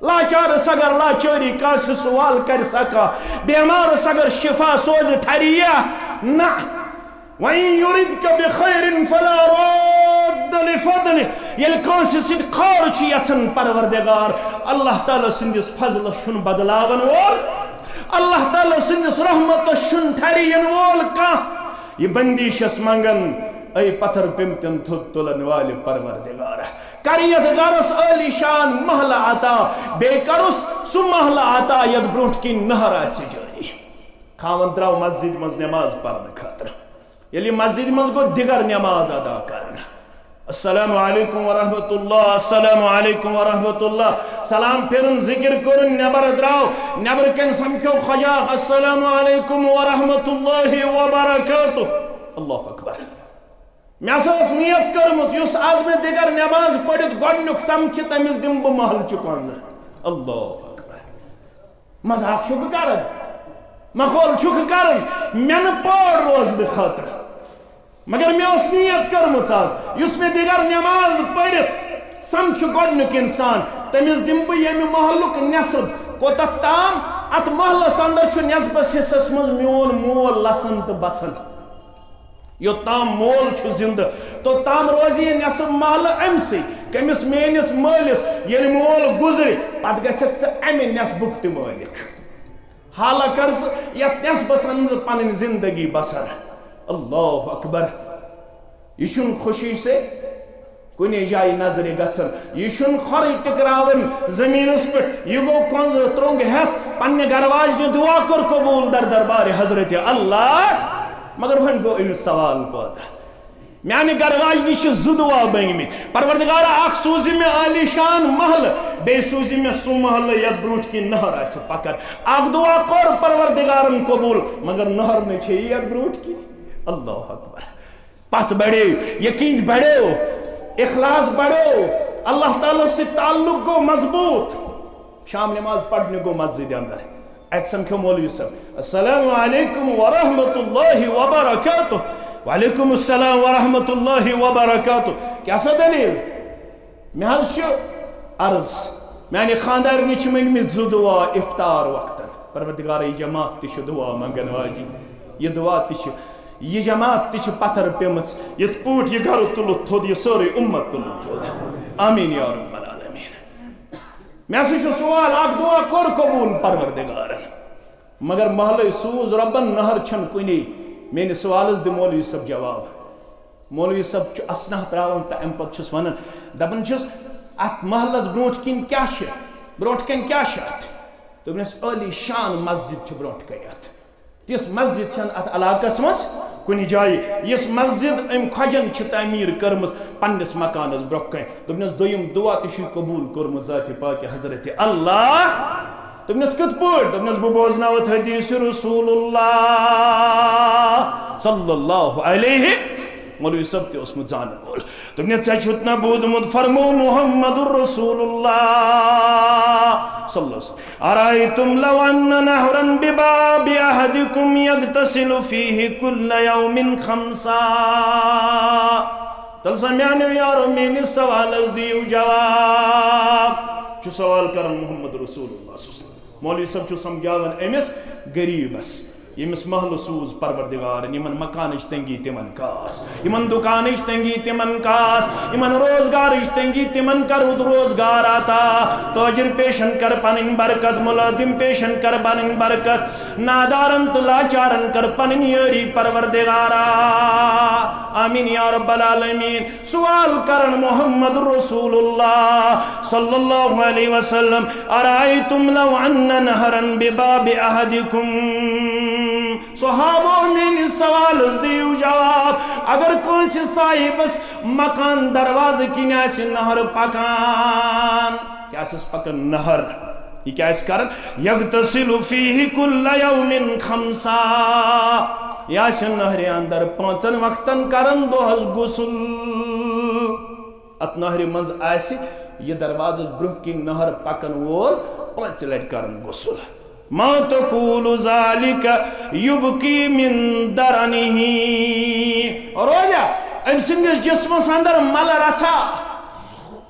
لاچارس اگر لاچٲری کانٛسہِ سُہ وال کرِ سا کانٛہہ؟ بیمارس اگر شفا سوزِ، ٹھریہ؟ نہ۔ وَإِن يُرِدْكَ بِخَيْرٍ فَلَا رَادَّ لِفَضْلِهِ۔ ییٚلہِ کٲنٛسہِ سۭتۍ خٲر چھُ یژھان پروردگار، اللہ تعالیٰ سٕنٛدِس فضلس چھُنہٕ بدلاون وول، اللہ تعالیٰ سٕنٛدِس رحمتس چھُنہٕ ٹھرِ یِن وول کانٛہہ۔ یہِ بندی چھَس منگان، اے پتھر پیٚمتٮ۪ن تھوٚد تُلن والہِ پروردگار، کر یتھ گرس عٲلی شان محلہٕ عطا، بیٚیہِ کرُس سُہ محلہٕ عطا یتھ برونٛٹھ کِنۍ نہر آسہِ جٲری۔ خاوند درٛاو مسجد منٛز نماز پرنہٕ خٲطرٕ۔ ییٚلہِ مسجد منٛز گوٚو دِگر نماز ادا کرنہٕ، السلام علیکم ورحمۃ اللہ، السلام علیکم ورحمۃ اللہ، سلام پھِرُن، ذکر کوٚرُن، نٮ۪بر درٛاو، نٮ۪برٕ کَنۍ سمکھیو خۄجاکھ، السلام علیکم ورحمۃ اللہ وبرکاتہ۔ اللہ اکبر۔ مےٚ ہسا ٲس نیت کٔرمٕژ، یُس از مےٚ دِگر نٮ۪ماز پٔرِتھ گۄڈٕنیُک سمکھِ، تٔمِس دِمہٕ بہٕ محلہٕ چہِ کۄنٛزٕ۔ اللہ اکبر۔ مذاق چھُکھ کران؟ مخول چھُکھ کران؟ مےٚ نہٕ پٲر روزنہٕ خٲطرٕ۔ مگر مےٚ ٲس نیت کٔرمٕژ از، یُس مےٚ دِگر نٮ۪ماز پٔرِتھ سمکھِ گۄڈٕنیُک انسان، تٔمِس دِمہٕ بہٕ ییٚمہِ محلُک نٮ۪صٕف۔ کوٚتتھ تام؟ اتھ محلس اندر چھُ نٮ۪صبس حصس منٛز میون مول لسان تہٕ بسان۔ یوٚت تام مول چھُ زِندٕ، توٚت تام روزِ یہِ نٮ۪صٕف محلہٕ أمۍ سٕے۔ کٔمِس؟ میٲنِس مٲلِس۔ ییٚلہِ مول گُزرِ، پتہٕ گژھکھ ژٕ امہِ نٮ۪صبُک تہِ مٲلِک۔ حالہ کر ژٕ یتھ نٮ۪صبس اندر پنٕنۍ زندگی بسر۔ اللہ اکبر۔ یہِ چھُنہٕ خوشی سے کُنہِ جایہِ نظرِ گژھان۔ یہِ چھُنہٕ کھۄرٕے ٹِکراوان زٔمیٖنَس پٮ۪ٹھ۔ یہِ گوٚو کۄنٛزٕ ترٛوٚنٛگ ہٮ۪تھ، پننہِ گرٕ واجنہِ دُعا کٔر قبوٗل در دربارِ حضرت اللہ۔ مگر وۄنۍ گوٚو أمِس سوال پٲدٕ، میانہِ گرٕ واجنہِ چھِ زٕ دُعا بٔنگمٕتۍ، پروردگارا، اکھ سوٗزِ مےٚ عالی شان محلہٕ، بیٚیہِ سوٗزِ مےٚ سُہ محلہٕ یتھ برونٛٹھ کِنۍ نہر آسہِ پکان۔ اکھ دُعا کوٚر پروردگارن قبوٗل، مگر نہر نہٕ چھے یتھ برونٛٹھ کِنۍ۔ اللہ اکبر۔ پژھ بڑیو، یقین بڑیو، اخلاص بڑیو، اللہ تعالیٰ سۭتۍ تعلق گوٚو مضبوط۔ شام نماز پرنہِ گوٚو مسجد اندر۔ اتہِ سمکھیو مولوی صٲب، السلام علیکم ورحمۃ اللہ وبرکاتہ۔ وعلیکم السلام ورحمۃ اللہ وبرکاتہ۔ کیٛاہ سا دٔلیٖل؟ مےٚ حظ چھُ عرض، میانہِ خاندارنہِ چھِ منگمٕتۍ زٕ دُعا افطار وقتن۔ پروردگارے، یہِ جماعت تہِ چھِ دُعا منگن واجِنۍ، یہِ دُعا تہِ چھِ۔ یہِ جماعت تہِ چھِ پتھر پیمٕژ، یِتھ پٲٹھۍ یہِ گرٕ تُلُتھ تھوٚد، یہِ سٲرٕے اُمت تُلُتھ تھوٚد۔ آمین یا رب العالمین۔ مےٚ سۭتۍ چھُ سوال اکھ، دعا کوٚر قبول پروردگارن، مگر محلے سوٗز رۄبن، نہر چھَنہٕ کُنے۔ میٲنِس سوالس دِ مولوی صٲب جواب۔ مولوی صٲب چھُ اسناہ تراوان تہٕ امہِ پتہٕ چھُس ونان، دپان چھُس، اتھ محلس برونٛٹھ کِنۍ کیٛاہ چھِ؟ برونٛٹھ کَنۍ کیٛاہ چھِ اتھ؟ دوٚپنس، عٲلی شان مسجد چھِ برونٛٹھ کَنۍ اتھ۔ تِژھ مسجد چھَنہٕ اتھ علاقس منٛز کُنہِ جایہِ، یۄس مسجد أمۍ خۄجن چھِ تعمیٖر کٔرمٕژ پننِس مکانس برونٛہہ کنہِ۔ دوٚپنس، دوٚیِم دعا تہِ چھُے قبول کوٚرمُت ذاتِ پاکِ حضرت اللہ۔ دوٚپنس، کِتھ پٲٹھۍ؟ دوٚپنس، بہٕ بوزناوتھ حدیث رسول اللہ صلی اللہ علیہ۔ مولوی صٲب تہِ اوسمُت زانن وول۔ دوٚپنس، ژےٚ چھُتھ نہ بوٗزمُت، فرموو محمد رسول اللہ صلی اللہ علیہ وسلم، أرأيتم لو أن نهرا بباب أحدكم يغتسل فيه كل يوم خمسا؟ تیٚلہِ سا میانیو یارو، میٲنِس سوالس دِیِو جواب۔ چھُ سوال کران محمد رسول اللہ صلی اللہ علیہ وسلم۔ مولوی صٲب چھُ سمجھاوان أمِس غریٖبس، ییٚمِس محلہٕ سوٗز پروردگارن، یِمن مکانٕچ تنگی تِمن کاس، یِمن دُکانٕچ تنگی تِمن کاس، یِمن روزگارٕچ تنگی تِمن کر روزگار عطا، تاجر پیشن کر پنٕنۍ برکت، ملازم پیشن کر پنٕنۍ برکت، نادارن تہٕ لاچارن کر پنٕنۍ یٲری پروردگارا۔ آمین یا رب العالمین۔ سوال کرن محمد رسول اللہ صلی اللہ علیہ وسلم، أرأيتم لو أن نهرا بباب أحدكم؟ صحابو، میٲنِس سوالس دِیِو جواب۔ اگر کٲنٛسہِ صاحبس مکان دروازٕ کِنۍ آسہِ نہر پکان، کیٛاہ آسٮ۪س پکان؟ نہر۔ یہِ کیٛاہ آسہِ کران؟ يغتسل فيه كل يوم خمسا۔ یہِ آسہِ نہرِ اندر پانٛژن وقتن کران دۄہس غسل۔ اتھ نہرِ منٛز آسہِ یہِ دروازس برونٛہہ کِنۍ نہر پکن وول پانٛژِ لٹہِ کران غسل۔ ما تقول ذلك يبقي من درنه؟ روزیا أمۍ سٕنٛدِس جسمس اندر ملہٕ رژھا؟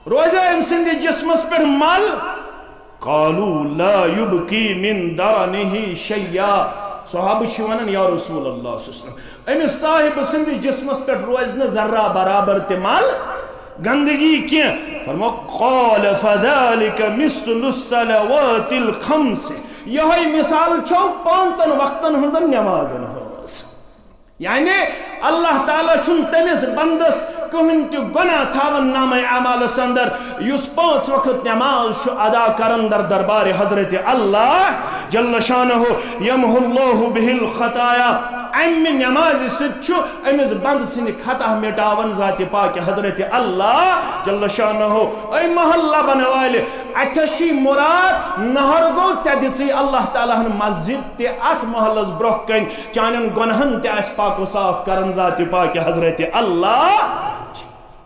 روزیا أمۍ سٕنٛدِس جسمس پٮ۪ٹھ مل؟ قالوا لا يبقي من درنه شيئا۔ صحابہٕ چھِ ونان، یا رسول اللہ صلی اللہ علیہ وسلم، أمِس صاحبہٕ سٕنٛدِس جسمس پٮ۪ٹھ روزِ نہٕ ذرہ برابر تہِ مل، گندگی کینٛہہ۔ فرمو، قال فذلك مثل الصلوات الخمس۔ یہے مثال چھو پانٛژن وقتن ہٕنٛزن نمازن ہٕنٛز۔ یعنی اللہ تعالیٰ چھُنہٕ تٔمِس بندس کٕہٕنۍ تہِ گۄناہ تھاوان نامے اعمالس اندر، یُس پانٛژھ وقت نماز چھُ ادا کران در دربار حضرت اللہ جل شانہ، يمحو الله به الخطايا۔ امہِ نمازِ سۭتۍ چھُ أمِس بندٕ سٕنٛدِ خطا مٹاوان ذاتِ پاکِ حضرت اللہ جل شانہ۔ اے محلہ بنہٕ والہِ، اتھس چھی مراد نہر گوٚو ژےٚ دِژٕے اللہ تعالیٰ ہن مسجد تہِ اتھ محلس برونٛہہ کنہِ، چانٮ۪ن گۄنہن تہِ آسہِ پاک و صاف کران ذاتِ پاکِ حضرت اللہ۔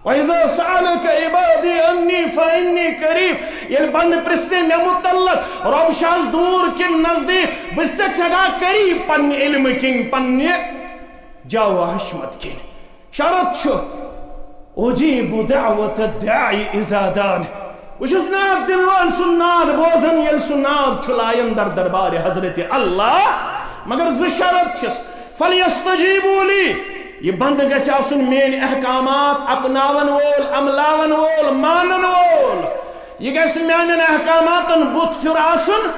وَإِذَا سَأَلَكَ عِبَادِي عَنِّي فَإِنِّي قَرِيبٌ۔ ییٚلہِ بندٕ پرژھنہِ مےٚ متعلق، رۄب چھا از دوٗر کِنہٕ نزدیٖک، بہٕ چھسکھ سٮ۪ٹھاہ قریب پننہِ علمہٕ کِنۍ، پننہِ جاہ و حشمت کِنۍ۔ شرط چھُ، أُجِيبُ دَعْوَةَ الدَّاعِ إِذَا دَعَانِ۔ بہٕ چھُس ناد دِنہٕ وٲلۍ سُنٛد ناد بوزان، ییٚلہِ سُہ ناد چھُ لایان در دربارِ حضرت اللہ۔ مگر زٕ شرط چھِس۔ فَلْيَسْتَجِيبُوا لِي، یہِ بندٕ گژھِ آسُن میٲنۍ احکامات اپناون وول، عملاون وول، مانن وول۔ یہِ گژھِ میانٮ۪ن احکاماتن بُتھ پھیُر آسُن۔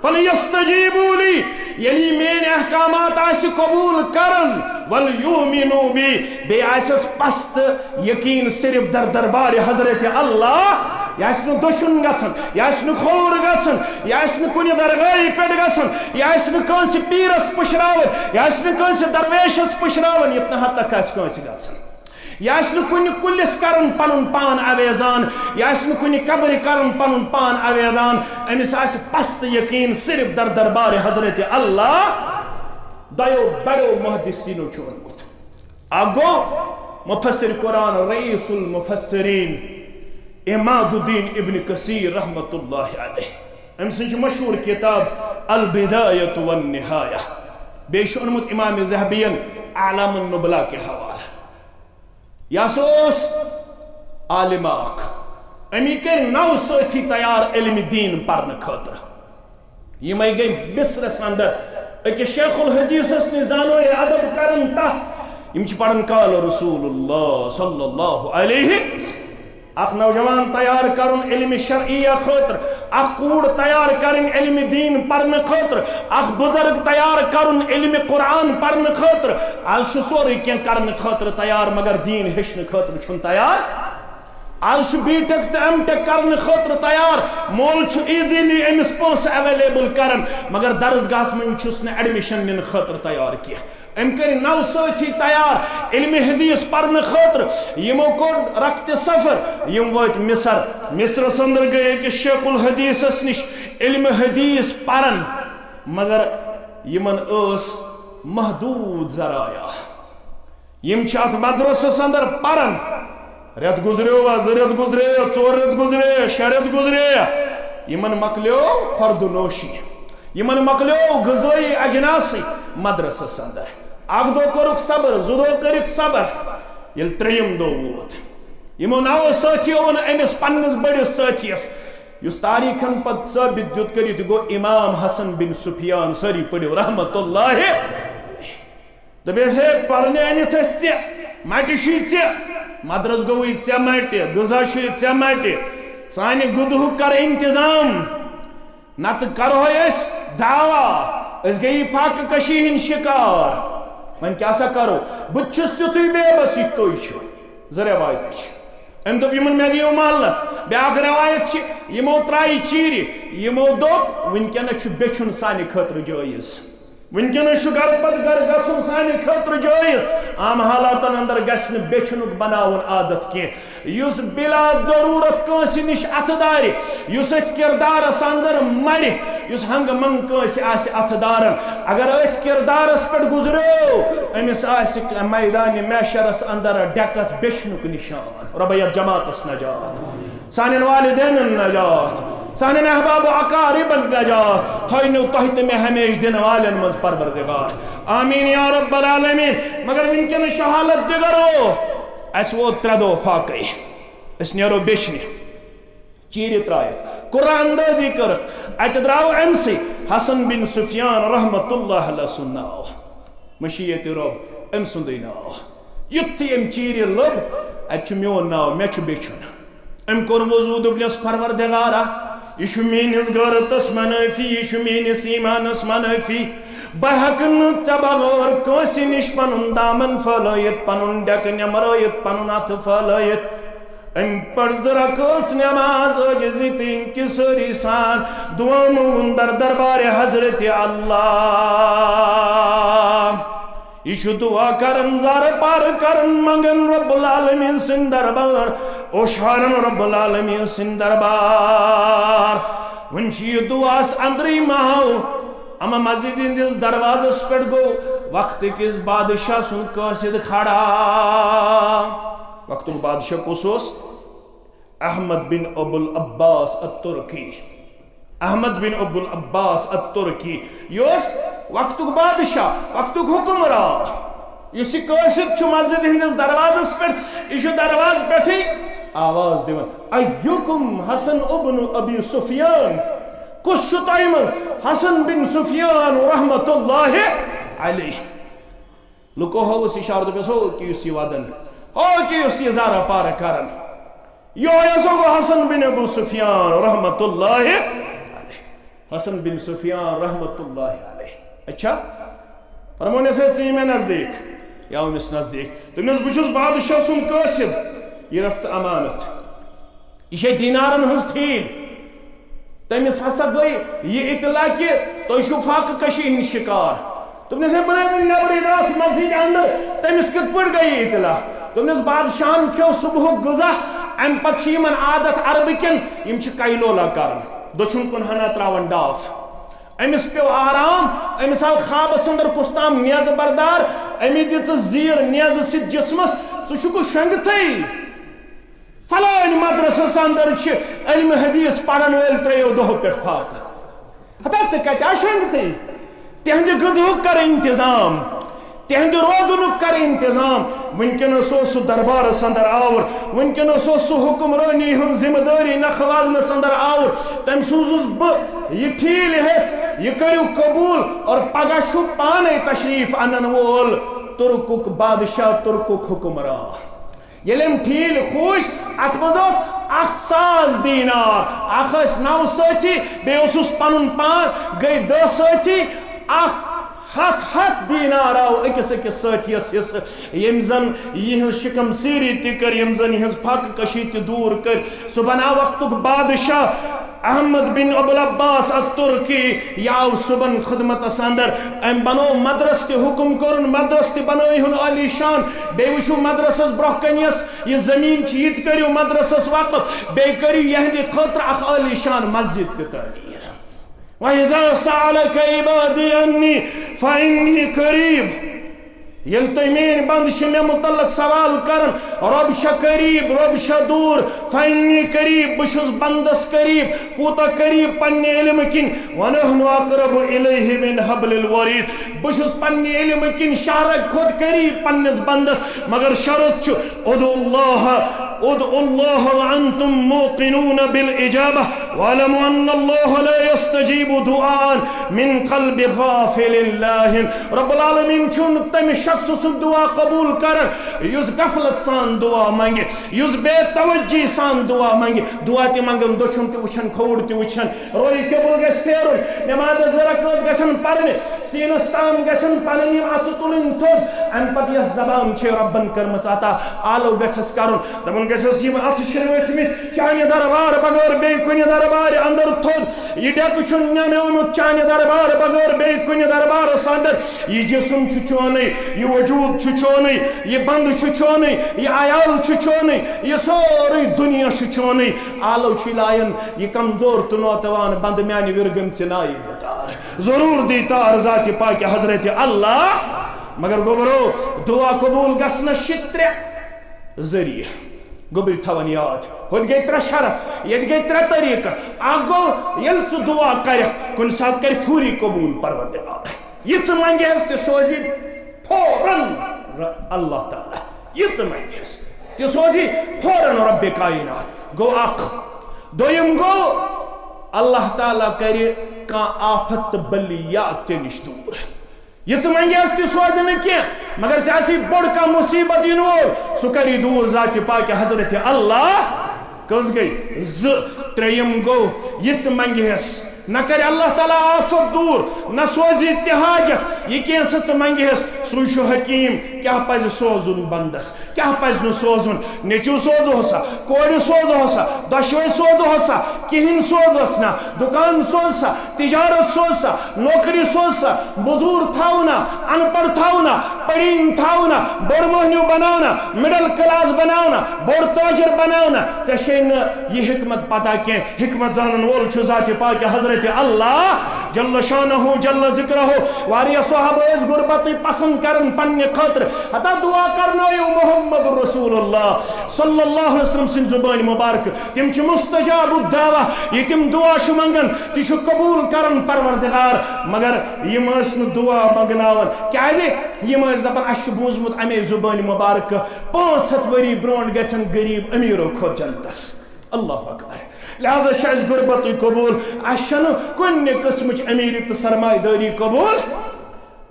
فَلْيَسْتَجِيبُوا لِي، ییٚلہِ یہِ میٲنۍ احکامات آسہِ قبول کران، وَلْيُؤْمِنُوا بِي، بیٚیہِ آسٮ۪س پستہٕ یقین صرف در دربارِ حضرت اللہ۔ یہِ آسہِ نہٕ دٔچھُن گژھان، یہِ آسہِ نہٕ کھووُر گژھان، یہِ آسہِ نہٕ کُنہِ درگاہہِ پٮ۪ٹھ گژھان، یہِ آسہِ نہٕ کٲنٛسہِ پیٖرس پُشراوان، یہِ آسہِ نہٕ کٲنٛسہِ درویشس پُشراوان، ییٚتہِ نہٕ حد تک آسہِ کٲنٛسہِ گژھان۔ یہِ آسہِ نہٕ کُنہِ کُلِس کران پنُن پان آویزان، یہِ آسہِ نہٕ کُنہِ قبرِ کران پنُن پان آویزان، أمِس آسہِ پستہٕ یقین صرف در دربارِ حضرت اللہ۔ دۄیو بڑو محدثینو چھُ ووٚنمُت۔ اکھ گوٚو مفسر قرآن رئیس المفسرین عماد الدین ابن کثیر رحمۃ اللہ علیہ۔ أمۍ سٕنٛز چھِ مشہوٗر کِتاب البدایۃ والنہایہ۔ بیٚیہِ چھُ اوٚنمُت امام ذہبیَن اعلام النبلاء کہِ حوالہٕ۔ یہِ ہسا اوس عالم اکھ۔ أمی کٔرۍ نو سٲتھی تیار علم دین پرنہٕ خٲطرٕ۔ یِمے گٔے مصرس اندر أکِس شیخ الحدیثس نِش زانوے ادب کران تتھ۔ یِم چھِ پران قال رسول اللہ صلی اللہ علیہ وسلم۔ اکھ نوجوان تیار کرُن علم شرعیہ خٲطرٕ، اکھ کوٗر تیار کرٕنۍ علم دین پرنہٕ خٲطرٕ، اکھ بزرگ تیار کرُن علم قرآن پرنہٕ خٲطرٕ۔ آز چھُ سورُے کینٛہہ کرنہٕ خٲطرٕ تیار، مگر دین ہیٚچھنہٕ خٲطرٕ چھُنہٕ تیار۔ آز چھُ بی ٹیک تہٕ ایم ٹیک کرنہٕ خٲطرٕ تیار، مول چھُ ایزیلی أمِس پونٛسہٕ اویلیبل کران، مگر درسگاہس منٛز چھُس نہٕ ایڈمیشن نِنہٕ خٲطرٕ تیار کینٛہہ۔ أمۍ کٔرۍ نو سٲتھی تیار علم حدیث پرنہٕ خٲطرٕ۔ یِمو کوٚر رکھتہِ سفر، یِم وٲتۍ مصر۔ مصرس اندر گٔے أکِس شیخ الحدیثس نِش علم حدیث پرن، مگر یِمن ٲس محدود ذرایع۔ یِم چھِ اتھ مدرسس اندر پران۔ رٮ۪تھ گُزریو، زٕ رٮ۪تھ گُزرے، ژور رٮ۪تھ گُزرے، شےٚ رٮ۪تھ گُزرے۔ یِمن مۄکلیو خۄردٕ نوشی، یِمن مۄکلیو غذٲیی اجناسٕے مدرسس اندر۔ اکھ دۄہ کوٚرُکھ صبر، زٕ دۄہ کٔرِکھ صبر۔ ییٚلہِ ترٛیٚیِم دۄہ ووت، یِمو نَو سٲتھیو ووٚن أمِس پننِس بٔڑِس سٲتھیَس، یُس تاریخن پتہٕ ثٲبت دیُت کٔرِتھ، یہِ گوٚو امام حسن بن سفیان، سٲری پٔرِو رحمت اللہ۔ دوٚپیس، ہے، پرنہِ أنِتھ ٲسۍ ژےٚ، مٹہِ چھُے ژےٚ، مدرس گوٚوُے ژےٚ مٹہِ، غذا چھُے ژےٚ مٹہِ، سانہِ غذہُک کر انتظام، نتہٕ کرہوے أسۍ دعویٰ، أسۍ گٔیی فاقہٕ کشی ہٕنٛدۍ شکار۔ وۄنۍ کیٛاہ سا کرو؟ بہٕ تہِ چھُس تیُتھُے بے بس یِتھ تُہۍ چھِو۔ زٕ رٮ۪وایتہٕ چھِ۔ أمۍ دوٚپ، یِمن مےٚ دِیِو مہلت۔ بیٛاکھ رٮ۪وایت چھِ، یِمو ترٛایہِ چیٖرِ، یِمو دوٚپ، وٕنکٮ۪نس چھُ بیچھُن سانہِ خٲطرٕ جٲیز۔ وٕنکیٚنس چھُ گرٕ پتہٕ گرٕ گژھُن سانہِ خٲطرٕ جٲیز۔ عام حالاتن اندر گژھِ نہٕ بیچھنُک بناوُن عادت کینٛہہ۔ یُس بلا ضروٗرت کٲنٛسہِ نِش اتھٕ دارِ، یُس أتھۍ کردارس اندر مرِ، یُس ہنگہٕ منگہٕ کٲنٛسہِ آسہِ اتھٕ دارن، اگر أتھۍ کردارس پٮ۪ٹھ گُزریو، أمِس آسہِ میدانِ محشرس اندر ڈیکس بیچھنُک نشان۔ رۄبہ یتھ جماعتس نجات۔ سانٮ۪ن والدینن نجات، سانٮ۪ن احباب و اقاربن نجات، تھٲینو تۄہہِ تہٕ مےٚ ہمیشہِ دِنہٕ والٮ۪ن منٛز پروردگار۔ آمین یا رب العالمین۔ مگر وٕنکیٚنس چھِ حالت دِگر۔ اسہِ ووت ترٛےٚ دۄہ فاقے، أسۍ نیرو بیچھنہِ۔ چیٖرِ ترٛایَکھ، قرآن اندازی کٔرٕکھ، اتہِ درٛاو أمسٕے حسن بن سفیان رحمت اللہ علیہ سُنٛد ناو، مشیت رب أمۍ سُنٛدُے ناو۔ یُتھُے أمۍ چیٖرِ لٔب، اتہِ چھُ میون ناو، مےٚ چھُ بیچھُن۔ أمۍ کوٚر وضوٗ، دوٚپنس، پروردگارا، یہِ چھُ میٲنِس غیرتس منٲفی، یہِ چھُ میٲنِس ایمانس منٲفی۔ بہٕ ہٮ۪کہٕ نہٕ ژےٚ بغٲر کٲنٛسہِ نِش پنُن دامن پھٲلٲیِتھ، پنُن ڈیکہٕ نٮ۪مرٲیِتھ، پنُن اتھٕ پھٲلٲیِتھ۔ أمۍ پٔر زٕ رکٲژ نٮ۪ماز عٲجزی تہٕ انکسٲری سان، دُعا مونٛگُن در دربارِ حضرت اللہ۔ یہِ چھُ دُعا کران، زارٕ پار کران، منٛگان رب العالمین سٕنٛدِ دربار، اوشاران رب العالمین سٕنٛدِ دربار۔ وۄنۍ چھُ یہِ دُعاہس اندرٕے ماحول۔ اما مسجد ہٕنٛدِس دروازس پٮ۪ٹھ گوٚو وقتہٕ کِس بادشاہ سُنٛد قٲصد کھڑا۔ وقتُک بادشاہ کُس اوس؟ احمد بن ابو العباس الترکی۔ احمد بن ابو العباس الترکی۔ یہِ اوس وقتُک بادشاہ، وقتُک حکمران۔ یُس یہِ قٲصد چھُ مسجد ہٕنٛدِس دروازس پٮ۪ٹھ، یہِ چھُ دروازٕ پٮ۪ٹھٕے آواز دِوان، ایُکم حسن ابن ابی سفیان؟ کُس چھُ تۄہہِ منٛز حسن بن سفیان رحمت اللہ علیہ؟ لُکو ہووُس اِشارٕ، دوٚپُس، ہو کہِ یُس یہِ وَدان، ہو کہِ یُس یہِ زارٕ پارٕ کران۔ یِہوٚے ہسا گوٚو حسن بن ابو سفیان رحمت اللہ علیہ۔ حسن بن سفیان رحمت اللہ علیہ۔ اچھا، فرمونس ہے، ژٕ یہِ مےٚ نزدیٖک۔ یہِ آو أمِس نزدیٖک۔ دوٚپنس، بہٕ چھُس بادشاہ سُنٛد قٲصد، یہِ رٹھ ژٕ امانت۔ یہِ چھے دینارن ہٕنٛز تھیٖل۔ تٔمِس ہسا گٔے یہِ اطلاع کہِ تُہۍ چھِو فاقہٕ کشی ہٕنٛدۍ شکار۔ دوٚپنس، ہے، بہٕ نے وُنہِ نٮ۪برٕے درٛاس مسجدِ اندر، تٔمِس کِتھ پٲٹھۍ گٔے یہِ اطلاع؟ دوٚپنس، بادشاہن کھیوٚو صبحُک غذا، امہِ پتہٕ چھِ یِمن عادت عربہٕ کٮ۪ن، یِم چھِ کیلولا کران، دٔچھُن کُن ہنا تراوان ڈاپھ۔ أمِس پیوٚو آرام، أمِس آو خوابس اندر کُس تام نیزٕ بردار، أمۍ دِژٕ زیٖر نیزٕ سۭتۍ جسمس، ژٕ چھُکھ شۄنٛگتھٕے۔ فلٲنۍ مدرسس اندر چھِ علم حدیث پرن وٲلۍ ترٛیٚیو دۄہو پٮ۪ٹھ فاقہٕ۔ ہتا ژٕ کتہِ آ شۄنٛگتھٕے؟ تِہنٛدِ غذہُک کر انتظام، تِہنٛدِ روزنُک کر انتظام۔ وٕنکیٚنس اوس سُہ دربارس اندر آوُر، وٕنکیٚنس اوس سُہ حکمرٲنی ہُنٛد ذمہٕ دٲری نکھٕ والنس اندر آوُر۔ تٔمۍ سوٗزُس بہٕ یہِ ٹھیٖل ہیٚتھ، یہِ کٔرِو قبوٗل، اور پگاہ چھُ پانے تشریف انن وول۔ تُرکُک بادشاہ، تُرکُک حُکمران۔ ییٚلہِ أمۍ ٹھیٖل کھوٗج، اَتھ منٛز اوس اَکھ ساس دینار، اَکھ ٲسۍ نَو سٲتھی، بیٚیہِ اوسُس پَنُن پان، گٔے دَہ سٲتھی، اَکھ ہَتھ ہَتھ دینار آو أکِس أکِس سٲتھیَس حِصہٕ، ییٚمۍ زَن یِہٕنٛز شِکم سیٖری تہِ کٔر، ییٚمۍ زَن یِہٕنٛز پھاکہٕ کشی تہِ دوٗر کٔر۔ صُبحن آو وقتُک بادشاہ احمد بن ابو العباس الترکی، یہِ آو صُبحن خدمتس اندر۔ أمۍ بنوو مدرس تہِ، حُکم کوٚرُن، مدرس تہِ بنٲیہُن عالی شان۔ بیٚیہِ وٕچھِو مدرسس برونٛہہ کنہِ یۄس یہِ زٔمیٖن چھِ، یہِ تہِ کٔرِو مدرسس وقف، بیٚیہِ کٔرِو یِہنٛدِ خٲطرٕ اکھ عالی شان مسجد تہِ تعمیٖر۔ وَإِذَا سَأَلَكَ عِبَادِي عَنِّي فَإِنِّي قَرِيبٌ۔ ییٚلہِ تُہۍ میٲنۍ بنٛد چھِ مےٚ مُتعلق سوال کران، رۄب چھا قریب، رۄب چھا دوٗر؟ فَإِنِّي قَرِيبٌ، بہٕ چھُس بنٛدس قریب۔ کوٗتاہ قریب؟ پننہِ علمہٕ کِنۍ، وَنَحْنُ أَقْرَبُ إِلَيْهِ مِنْ حَبْلِ الْوَرِيدِ۔ بہٕ چھُس پننہِ علمہٕ کِنۍ شہرک کھۄتہٕ قریب پننِس بنٛدس، مگر شرط چھُ، ادعوا الله، ادعوا الله وأنتم موقنون بالإجابة، واعلموا أن الله لا يستجيب دعاء من قلب غافل لاهٍ۔ رب العالمین چھُنہٕ تمہِ شخصہٕ سُنٛد دعا قبول کران یُس غفلت سان دعا منگہِ، یُس بے توجہی سان دعا منگہِ۔ دعا تہِ منگان، دٔچھُن تہِ وٕچھان، کھووُر تہِ وٕچھان، رویہِ قبول گژھِ پھیرُن، نمازس زٕ رکٲژ گژھن پرنہِ، سیٖنس تام گژھن پنٕنۍ یِم اتھٕ تُلٕنۍ تھوٚد۔ امہِ پتہٕ یۄس زبان چھے رۄبن کٔرمٕژ عطا، آلو گژھس کرُن، دپُن گژھس، یِم اتھٕ چھِ ؤتھمٕتۍ چانہِ دربار بغٲر بیٚیہِ کُنہِ دربارِ اندر تھوٚد، یہِ ڈیکہٕ چھُنہٕ نمیومُت چانہِ دربار بغٲر بیٚیہِ کُنہِ دربارس اندر، یہِ جسم چھُ چونُے، یہِ وجود چھُ چونُے، یہِ بندٕ چھُ چونُے، یہِ عیال چھُ چونُے، یہِ سورُے دُنیا چھُ چونُے۔ آلو چھُ لاین، یہِ کمزور تہٕ نوتوان بندٕ میانہِ وِرِ گٔمژِ نایہِ دِ تار۔ ضروٗر دی تار ذاتِ پاکہِ حضرت اللہ۔ مگر گوٚبرو، دعا قبوٗل گژھنس چھِ ترٛےٚ ذٔریعہٕ۔ گوٚبرۍ تھاوان یاد، ہوٚتہِ گٔے ترٛےٚ شرط، ییٚتہِ گٔے ترٛےٚ طریٖقہٕ۔ اکھ گوٚو، ییٚلہِ ژٕ دعا کرکھ، کُنہِ ساتہٕ کرِ فوری قبوٗل پروردگار۔ یہِ ژٕ منگہس، تہِ سوزِ فوراً اللہ تعالیٰ۔ یہِ ژٕ منگہس، تہِ سوزِ فوراً رب کائنات۔ گوٚو اکھ۔ دوٚیِم گوٚو، اللہ تعالیٰ کرِ کانٛہہ آفت تہٕ بلیات ژےٚ نِش دوٗر۔ یہِ ژٕ منگہس، تہِ سوزِ نہٕ کینٛہہ، مگر ژےٚ آسی بوٚڑ کانٛہہ مصیبت یِنہٕ وول، سُہ کری دوٗر ذاتِ پاکہِ حضرت اللہ۔ کٔژ گٔے؟ زٕ۔ ترٛیٚیِم گوٚو، یہِ ژٕ منگہس، نہ کرِ اللہ تعالیٰ آفت دوٗر، نہ سوزِ تہِ حاجت۔ یہِ کینٛہہ سا ژٕ منگہس، سُے چھُ حکیٖم۔ کیٛاہ پزِ سوزُن بندس؟ کیٛاہ پزِ نہٕ سوزُن؟ نیٚچو سوزہوسا؟ کورِ سوزہوسا؟ دۄشوے سوزہوسا؟ کِہِنۍ سوزہوس نہ؟ دُکان سوزسا؟ تجارت سوزسا؟ نوکری سوزسا؟ مزوٗر تھاونا؟ ان پڑھ تھاونا؟ پڑھیٖن تھاونا؟ بوٚڑ مٔہنیوٗ بناونا؟ Middle class بناونا؟ بوٚڑ تاجر بناونا؟ ژےٚ چھے نہٕ یہِ حکمت پتہ کینٛہہ۔ حکمت زانن وول چھُ ذاتِ پاکہِ حضرت اللہ جل شانہ جل ذکرہ۔ واریاہ صحابہ ٲسۍ غربتٕے پسند کران پننہِ خٲطرٕ، حتیٰ دعا کرنٲیِو محمد رسول اللہ صلی اللہ علیہ وسلم سٕنٛدِ زبٲنۍ مبارکہٕ۔ تِم چھِ مستجاب الدعوہ، یہِ تِم دعا چھِ منگان، تہِ چھُ قبول کران پروردگار۔ مگر یِم ٲسۍ نہٕ دعا منگناوان، کیازِ؟ یِم ٲسۍ دپان، اسہِ چھُ بوٗزمُت امے زبٲنۍ مبارکہٕ، پانٛژھ ہتھ ؤری برونٛٹھ گژھن غریب امیرو کھۄتہٕ جنتس۔ اللہ اکبر۔ لہذا چھِ اَسہِ غربتٕے قبول، اَسہِ چھَنہٕ کُنہِ قٕسمٕچ أمیٖری تہٕ سرمایہ دٲری قبول۔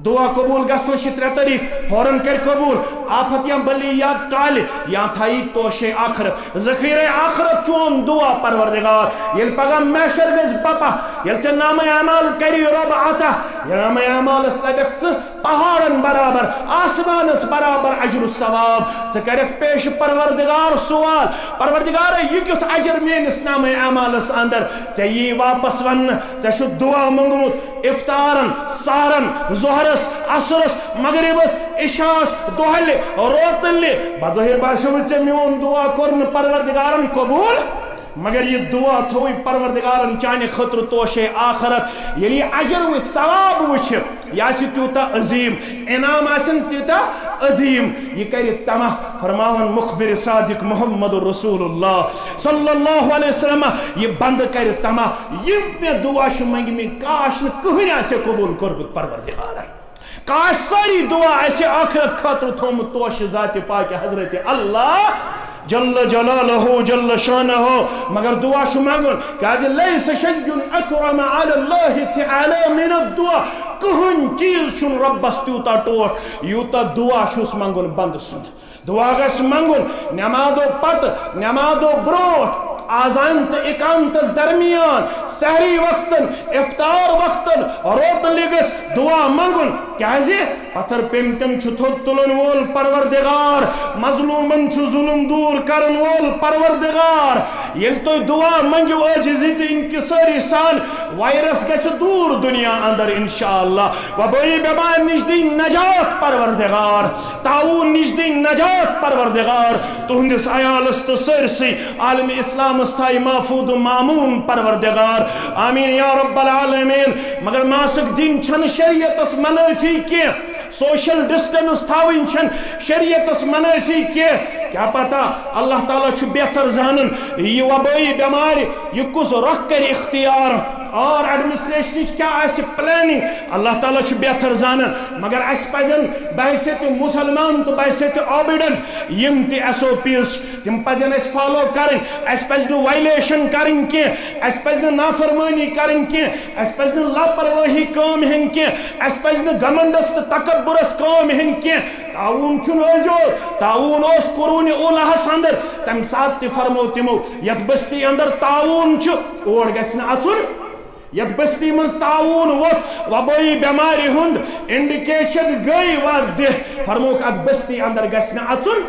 دعا قبول گژھنَس چھِ ترٛےٚ طریٖقہٕ، فوراً کَرِ قبول، آفت یا بلیات ٹالہِ یا تھایہِ توشے آخرت، ذخیرے آخرت چون دعا پروردگار۔ ییٚلہِ پگاہ محشر گژھِ بپا، ییٚلہِ ژےٚ نامہ اعمال کَری رۄب عطا، نامہ اعمالَس لَبٮ۪کھ ژٕ پہاڑن برابر، آسمانس برابر اجر و ثواب۔ ژٕ کرکھ پیش پروردگار سوال، پروردگار، یہِ کیُتھ اجر میٲنِس نامہ اعمالس اندر؟ ژےٚ یی واپس وننہٕ، ژےٚ چھُ دعا منگمُت افطارن، سحرن، ظہرس، عصرس، مغربس، عشاءس، دۄہلہِ، روتلہِ۔ بظٲہر باسیو ژےٚ میون دعا کوٚر نہٕ پروردگارن قبول۔ مگر یہِ دعا تھووٕے پروردگارن چانہِ خٲطرٕ توشے آخرت۔ ییٚلہِ یہِ اجر وٕچھِ، ثواب وٕچھِ، یہِ آسہِ تیوٗتاہ عظیٖم، انعام آسن تیوٗتاہ عظیٖم۔ یہِ کرِ طمع، فرماوان مخبر صادق محمد رسول اللہ صلی اللہ علیہ وسلم، یہِ بندٕ کرِ طمع، یِم مےٚ دعا چھِ منگمٕتۍ، کاش نہٕ کٕہٕنۍ آسہِ قبول کوٚرمُت پروردگارن۔ کاش سٲری دعا اَسہِ ٲخرت خٲطرٕ تھوٚومُت توشہِ ذاتِ پاکہِ حضرت اللہ جل جلالہ جل شانہ، مگر دعا چھُ منٛگُن، کیازِ لیس شیء اکرم علی اللہ تعالی من الدعا، کٕہٕنۍ چیٖز چھُنہٕ رۄبس تیوٗتاہ ٹوٹھ یوٗتاہ دعا چھُس منٛگُن بندٕ سُنٛد۔ دعا گژھِ منٛگُن نمازو پتہٕ، نمازو برونٛٹھ، آذان تہٕ اقامتس درمیان، سحری وقتن، افطار وقتن، روتلہِ گژھِ دعا منٛگُن۔ کیازِ؟ پتھر پیمتٮ۪ن چھُ تھوٚد تُلن وول پروردگار، مظلومن چھُ ظلم دوٗر کرن وول پروردگار۔ ییٚلہِ تُہۍ دعا منٛگِو عٲجزی تہٕ انکسٲری سان، وائرس گژھِ دوٗر دنیا اندر انشاءاللہ۔ وبٲیی بٮ۪مارِ نِش دِی نجات پروردگار، طاعون نِش دِی نجات پروردگار۔ تُہنٛدِس عیالس تہٕ سٲرسٕے عالم اسلامس تھایہِ محفوظ و مامون پروردگار۔ آمین یا رب العالمین۔ مگر ماسک دِنۍ چھنہٕ شریعتس منٲفی کینٛہہ، سوشل ڈسٹنس تھاوٕنۍ چھنہٕ شریعتس منٲفی کینٛہہ۔ کیا پتہ، اللہ تعالیٰ چھُ بہتر زانان یہِ وبٲیی بٮ۪مارِ، یہِ کُس رۄخ کرِ اختیار۔ اور ایڈمنسٹریشنٕچ کیا آسہِ پلاننگ، اللہ تعالیٰ چھُ بہتر زانان۔ مگر اسہِ پزن بحیثیت مسلمان تہٕ بحیثیت عابدن یِم تہِ ایس او پیز چھِ، تِم پزن اسہِ فالو کرٕنۍ۔ اسہِ پزِ نہٕ وایلیشن کرٕنۍ کینٛہہ، اسہِ پزِ نہٕ نافرمٲنی کرٕنۍ کینٛہہ، اسہِ پزِ نہٕ لاپرواہی کٲم ہیٚنۍ کینٛہہ، اسہِ پزِ نہٕ گمنڈس تہٕ تکبرس کٲم ہیٚنۍ کینٛہہ۔ طاعون چھُنہٕ أزیور، طاعون اوس قرون اولاہس اندر۔ تمہِ ساتہٕ تہِ فرمو تِمو، یتھ بستی اندر طاعون چھُ، اور گژھِ نہٕ اژُن۔ یتھ بستی منٛز طاعون ووٚتھ، وبٲیی بٮ۪مارِ ہُنٛد انڈیکیشن گٔے وتھ دِتھ، فرموکھ، اتھ بستی اندر گژھِ نہٕ اژُن،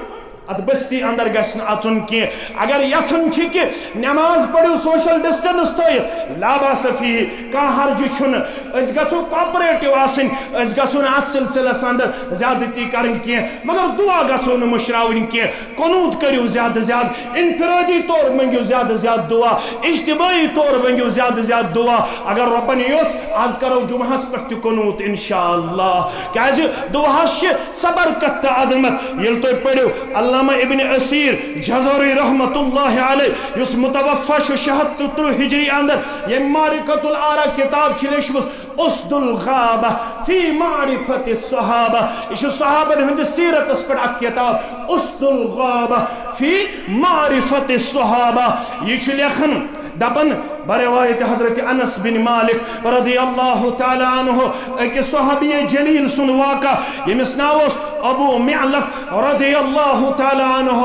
اتھ بستی اندر گژھِ نہٕ اژُن کینٛہہ۔ اگر یژھان چھِ کہِ نماز پٔرِو سوشل ڈسٹنس تھٲیِتھ، لا باس فیہ، کانٛہہ حرجہِ چھُنہٕ۔ أسۍ گژھو کوآپریٹو آسٕنۍ، أسۍ گژھو نہٕ اتھ سلسلس اندر زیادتی کرٕنۍ کینٛہہ، مگر دعا گژھو نہٕ مٔشراوٕنۍ کینٛہہ۔ قنوت کٔرِو زیادٕ زیادٕ، انفرادی طور منٛگِو زیادٕ زیادٕ دعا، اجتماعی طور منٛگِو زیادٕ زیادٕ دعا۔ اگر رۄبن یوٚژھ، از کرو جمعہس پٮ۪ٹھ تہِ قنوت انشاءاللہ۔ کیازِ؟ دعاہس چھِ سبرکت تہٕ عظمت۔ ییٚلہِ تُہۍ پٔرِو، علامہ ابن اثیر جزری رحمت اللہ علیہ، یُس متوفی چھُ شےٚ ہتھ تہٕ ترٕٛہ ہجری اندر، ییٚمۍ معرکۃ الآرا کتاب چھِ لیچھمٕژ، اسد الغابہ فی معرفت الصحابہ۔ یہِ چھُ صحابن ہٕنٛدِس سیرتس پٮ۪ٹھ اکھ کتاب، اسد الغابہ فی معرفت الصحابہ۔ یہِ چھُ لیکھان، دپان، بروایت حضرت انس بن مالک رضی اللہ تعالیٰ عنہ، أکِس صحابی جلیل سُنٛد واقعہ، ییٚمِس ناو اوس ابو معلق رضی اللہ تعالیٰ عنہ۔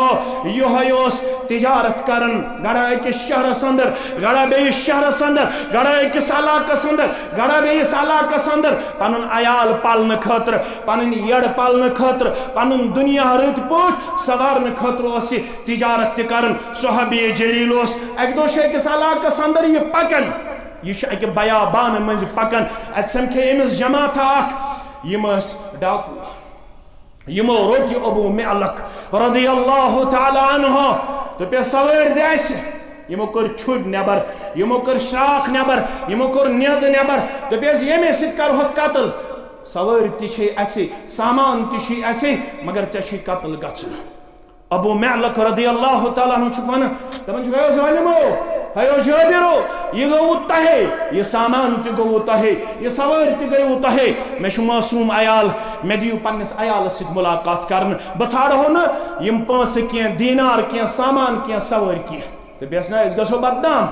یِہوٚے اوس تجارت کران، گڑا أکِس شہرس اندر، گڑا بیٚیِس شہرس اندر، گڑا أکِس علاقس اندر، گڑا بیٚیِس علاقس اندر، پنُن عیال پالنہٕ خٲطرٕ، پنٕنۍ یٔڑ پالنہٕ خٲطرٕ، پنُن دُنیا رٕتۍ پٲٹھۍ سنوارنہٕ خٲطرٕ اوس یہِ تجارت تہِ کران۔ صحابی جلیل اوس، اکہِ دۄہ چھُ أکِس علاقس اندر یہِ پکان، یہِ چھُ اکہِ بیابانہٕ مٔنٛزۍ پکان، اتہِ سمکھے أمِس جماعتھا اکھ، یِم ٲسۍ ڈاکو۔ یِمو روٚٹ یہِ ابو معلق رضی اللہ تعالیٰ عنہ، دوٚپیس، سوٲرۍ دِ اسہِ۔ یِمو کٔر چھُرۍ نٮ۪بر، یِمو کٔر شراکھ نٮ۪بر، یِمو کوٚر نیزٕ نٮ۪بر۔ دوٚپیس، ییٚمے سۭتۍ کرہوتھ قتل۔ سوٲرۍ تہِ چھے اسے، سامان تہِ چھُے اسے، مگر ژےٚ چھُے قتل گژھُن۔ ابو معلق رضی اللہ تعالیٰ عنہ چھُکھ ونان، دپان چھُکھ، ہے ظٲلمو، ہے جٲبرو، یہِ گوٚوٕ تۄہے، یہِ سامان تہِ گوٚوٕ تۄہے، یہِ سوٲرۍ تہِ گٔیوٕ تۄہے۔ مےٚ چھُ معصوم عیال، مےٚ دِیِو پننِس عیالس سۭتۍ ملاقات کرنہٕ۔ بہٕ ژھانڈہو نہٕ یِم پونٛسہٕ کینٛہہ، دینار کینٛہہ، سامان کینٛہہ، سوٲرۍ کینٛہہ۔ دوٚپیس، نہ، أسۍ گژھو بدنام،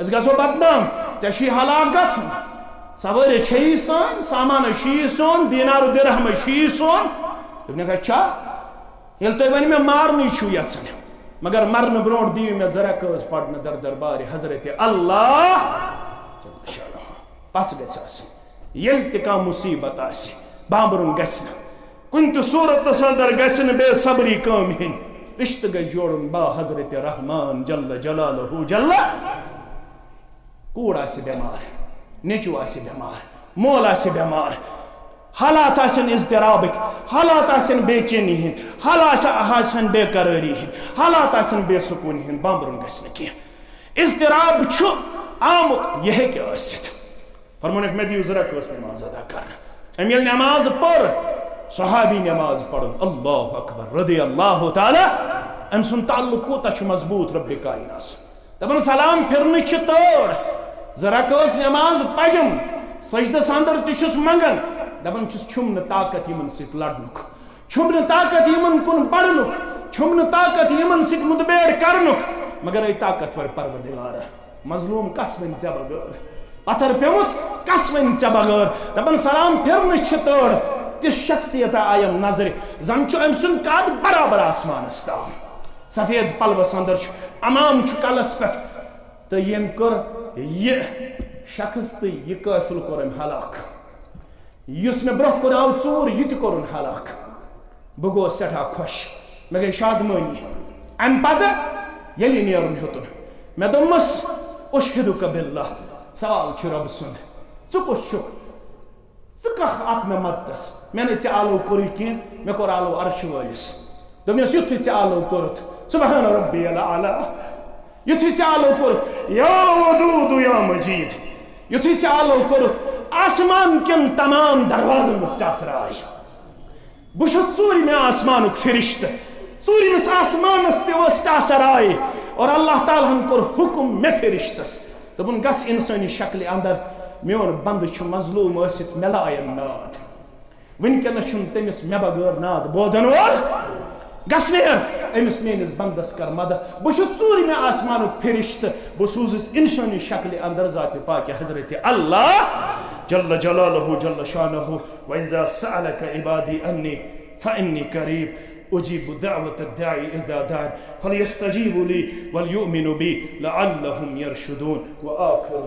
أسۍ گژھو بدنام، ژےٚ چھُے ہلاک گژھُن۔ سوٲرۍ چھیی سٲنۍ، سامان چھُیی سون، دینار و درہم چھُیی سون۔ دوٚپنکھ، اچھا، ییٚلہِ تُہۍ وۄنۍ مےٚ مارنٕے چھِو یژھان، مگر مرنہٕ برونٛٹھ دِیِو مےٚ زٕ رکٲژ پرنہٕ در دربارِ حضرت اللہ۔ پژھ گژھِ آسٕنۍ۔ ییٚلہِ تہِ کانٛہہ مُصیبت آسہِ، بامبرُن گژھِ نہٕ۔ کُنہِ تہِ صوٗرتس اندر گژھِ نہٕ بے صبری کٲم ہیٚنۍ۔ رشتہٕ گژھِ جوڑُن با حضرت رحمان جل جلالہ جل۔ کوٗر آسہِ بٮ۪مار، نیٚچوٗ آسہِ بٮ۪مار، مول آسہِ بٮ۪مار، حالات آسن اضطرابٕکۍ، حالات آسن بے چینی ہٕنٛدۍ، حالات آسن بے قرٲری ہٕنٛدۍ، حالات آسن بے سکوٗنی ہٕنٛدۍ، بامبرُن گژھِ نہٕ کینٛہہ۔ اضطراب چھُ آمُت، یہِ ہیٚکہِ ٲسِتھ۔ فرمونکھ، مےٚ دِیِو زٕ رکٲژ نماز ادا کرنہٕ۔ أمۍ ییٚلہِ نماز پٔر، صحابی نماز پرُن، اللہ اکبر، رضی اللہ تعالیٰ، أمۍ سُنٛد تعلق کوٗتاہ چھُ مضبوٗط رب کائنات سُنٛد۔ دپان، سلام پھرنٕچ چھِ تٲر، زٕ رکٲژ نماز پجم، سجدس اندر تہِ چھُس منگان، دپان چھُس، چھُم نہٕ طاقت یِمن سۭتۍ لڑنُک، چھُم نہٕ طاقت یِمن کُن بڑنُک، چھُم نہٕ طاقت یِمن سۭتۍ مُتبیڑ کرنُک، مگر اے طاقتور پروردگار، مظلوم کس وَنہِ ژےٚ بغٲر؟ پتھر پیوٚمُت کس وَنہِ ژےٚ بغٲر؟ دپان سلام پھرنٕچ چھِ تٲڑ، تِژھ شخصیت آیم نظرِ، زن چھُ أمۍ سُنٛد قد برابر آسمانس تام۔ سفید پلوس اندر چھُ، عمام چھُ کلس پٮ۪ٹھ، تہٕ ییٚمۍ کوٚر یہِ شخص تہٕ یہِ قٲفلہٕ کوٚر أمۍ ہلاک۔ یُس مےٚ برونٛہہ کُن آو ژوٗر، یہِ تہِ کوٚرُن ہلاک۔ بہٕ گوس سٮ۪ٹھاہ خۄش، مےٚ گٔے شادمٲنی۔ اَمہِ پتہٕ ییٚلہِ نیرُن ہیوٚتُن، مےٚ دوٚپمَس، "أشہدک باللہ، سوال چھُ رۄبہٕ سُنٛد، ژٕ کُس چھُکھ؟ ژٕ کَتھ اَتھ مےٚ مدتَس؟ مےٚ نَے ژےٚ آلو کوٚرُے کینٛہہ، مےٚ کوٚر آلو عرشہٕ وٲلِس۔" دوٚپنَس، "یُتھُے ژےٚ آلو کوٚرُتھ، سبحان ربی الاعلیٰ، یُتھُے ژےٚ آلو کوٚرُتھ، یا ودود یا مجید، یُتھُے ژےٚ آلو کوٚرُتھ، آسمان کٮ۪ن تمام دروازن منٛز ٹاسہٕ راے۔ بہٕ چھُس ژوٗرِمہِ آسمانُک فرشتہٕ، ژوٗرِمِس آسمانس تہِ ؤژھ ٹاسہٕ راے، اور اللہ تعالیٰ ہن کوٚر حُکم مےٚ فرشتس، دوٚپُن، گژھ انسٲنی شکلہِ اندر، میون بندٕ چھُ مظلوم ٲسِتھ مےٚ لایَن ناد۔" وٕنکیٚنَس چھُنہٕ تٔمِس مےٚ بغٲر ناد بوزن وول۔ گژھ نیر أمِس میٲنِس بندس کر مدد۔ بہٕ چھُس ژوٗرِمہِ آسمانُک فرشتہٕ، بہٕ سوٗزُس انسٲنی شکلہِ اندر ذاتِ پاکِ حضرت اللہ جل جلالہ جل شانہ۔ وَإِذَا سَأَلَكَ عِبَادِي عَنِّي فَإِنِّي قَرِيبٌ أُجِيبُ دَعْوَةَ الدَّاعِ إِذَا دَعَانِ فَلْيَسْتَجِيبُوا لِي وَلْيُؤْمِنُوا بِي لَعَلَّهُمْ يَرْشُدُونَ۔ وآخر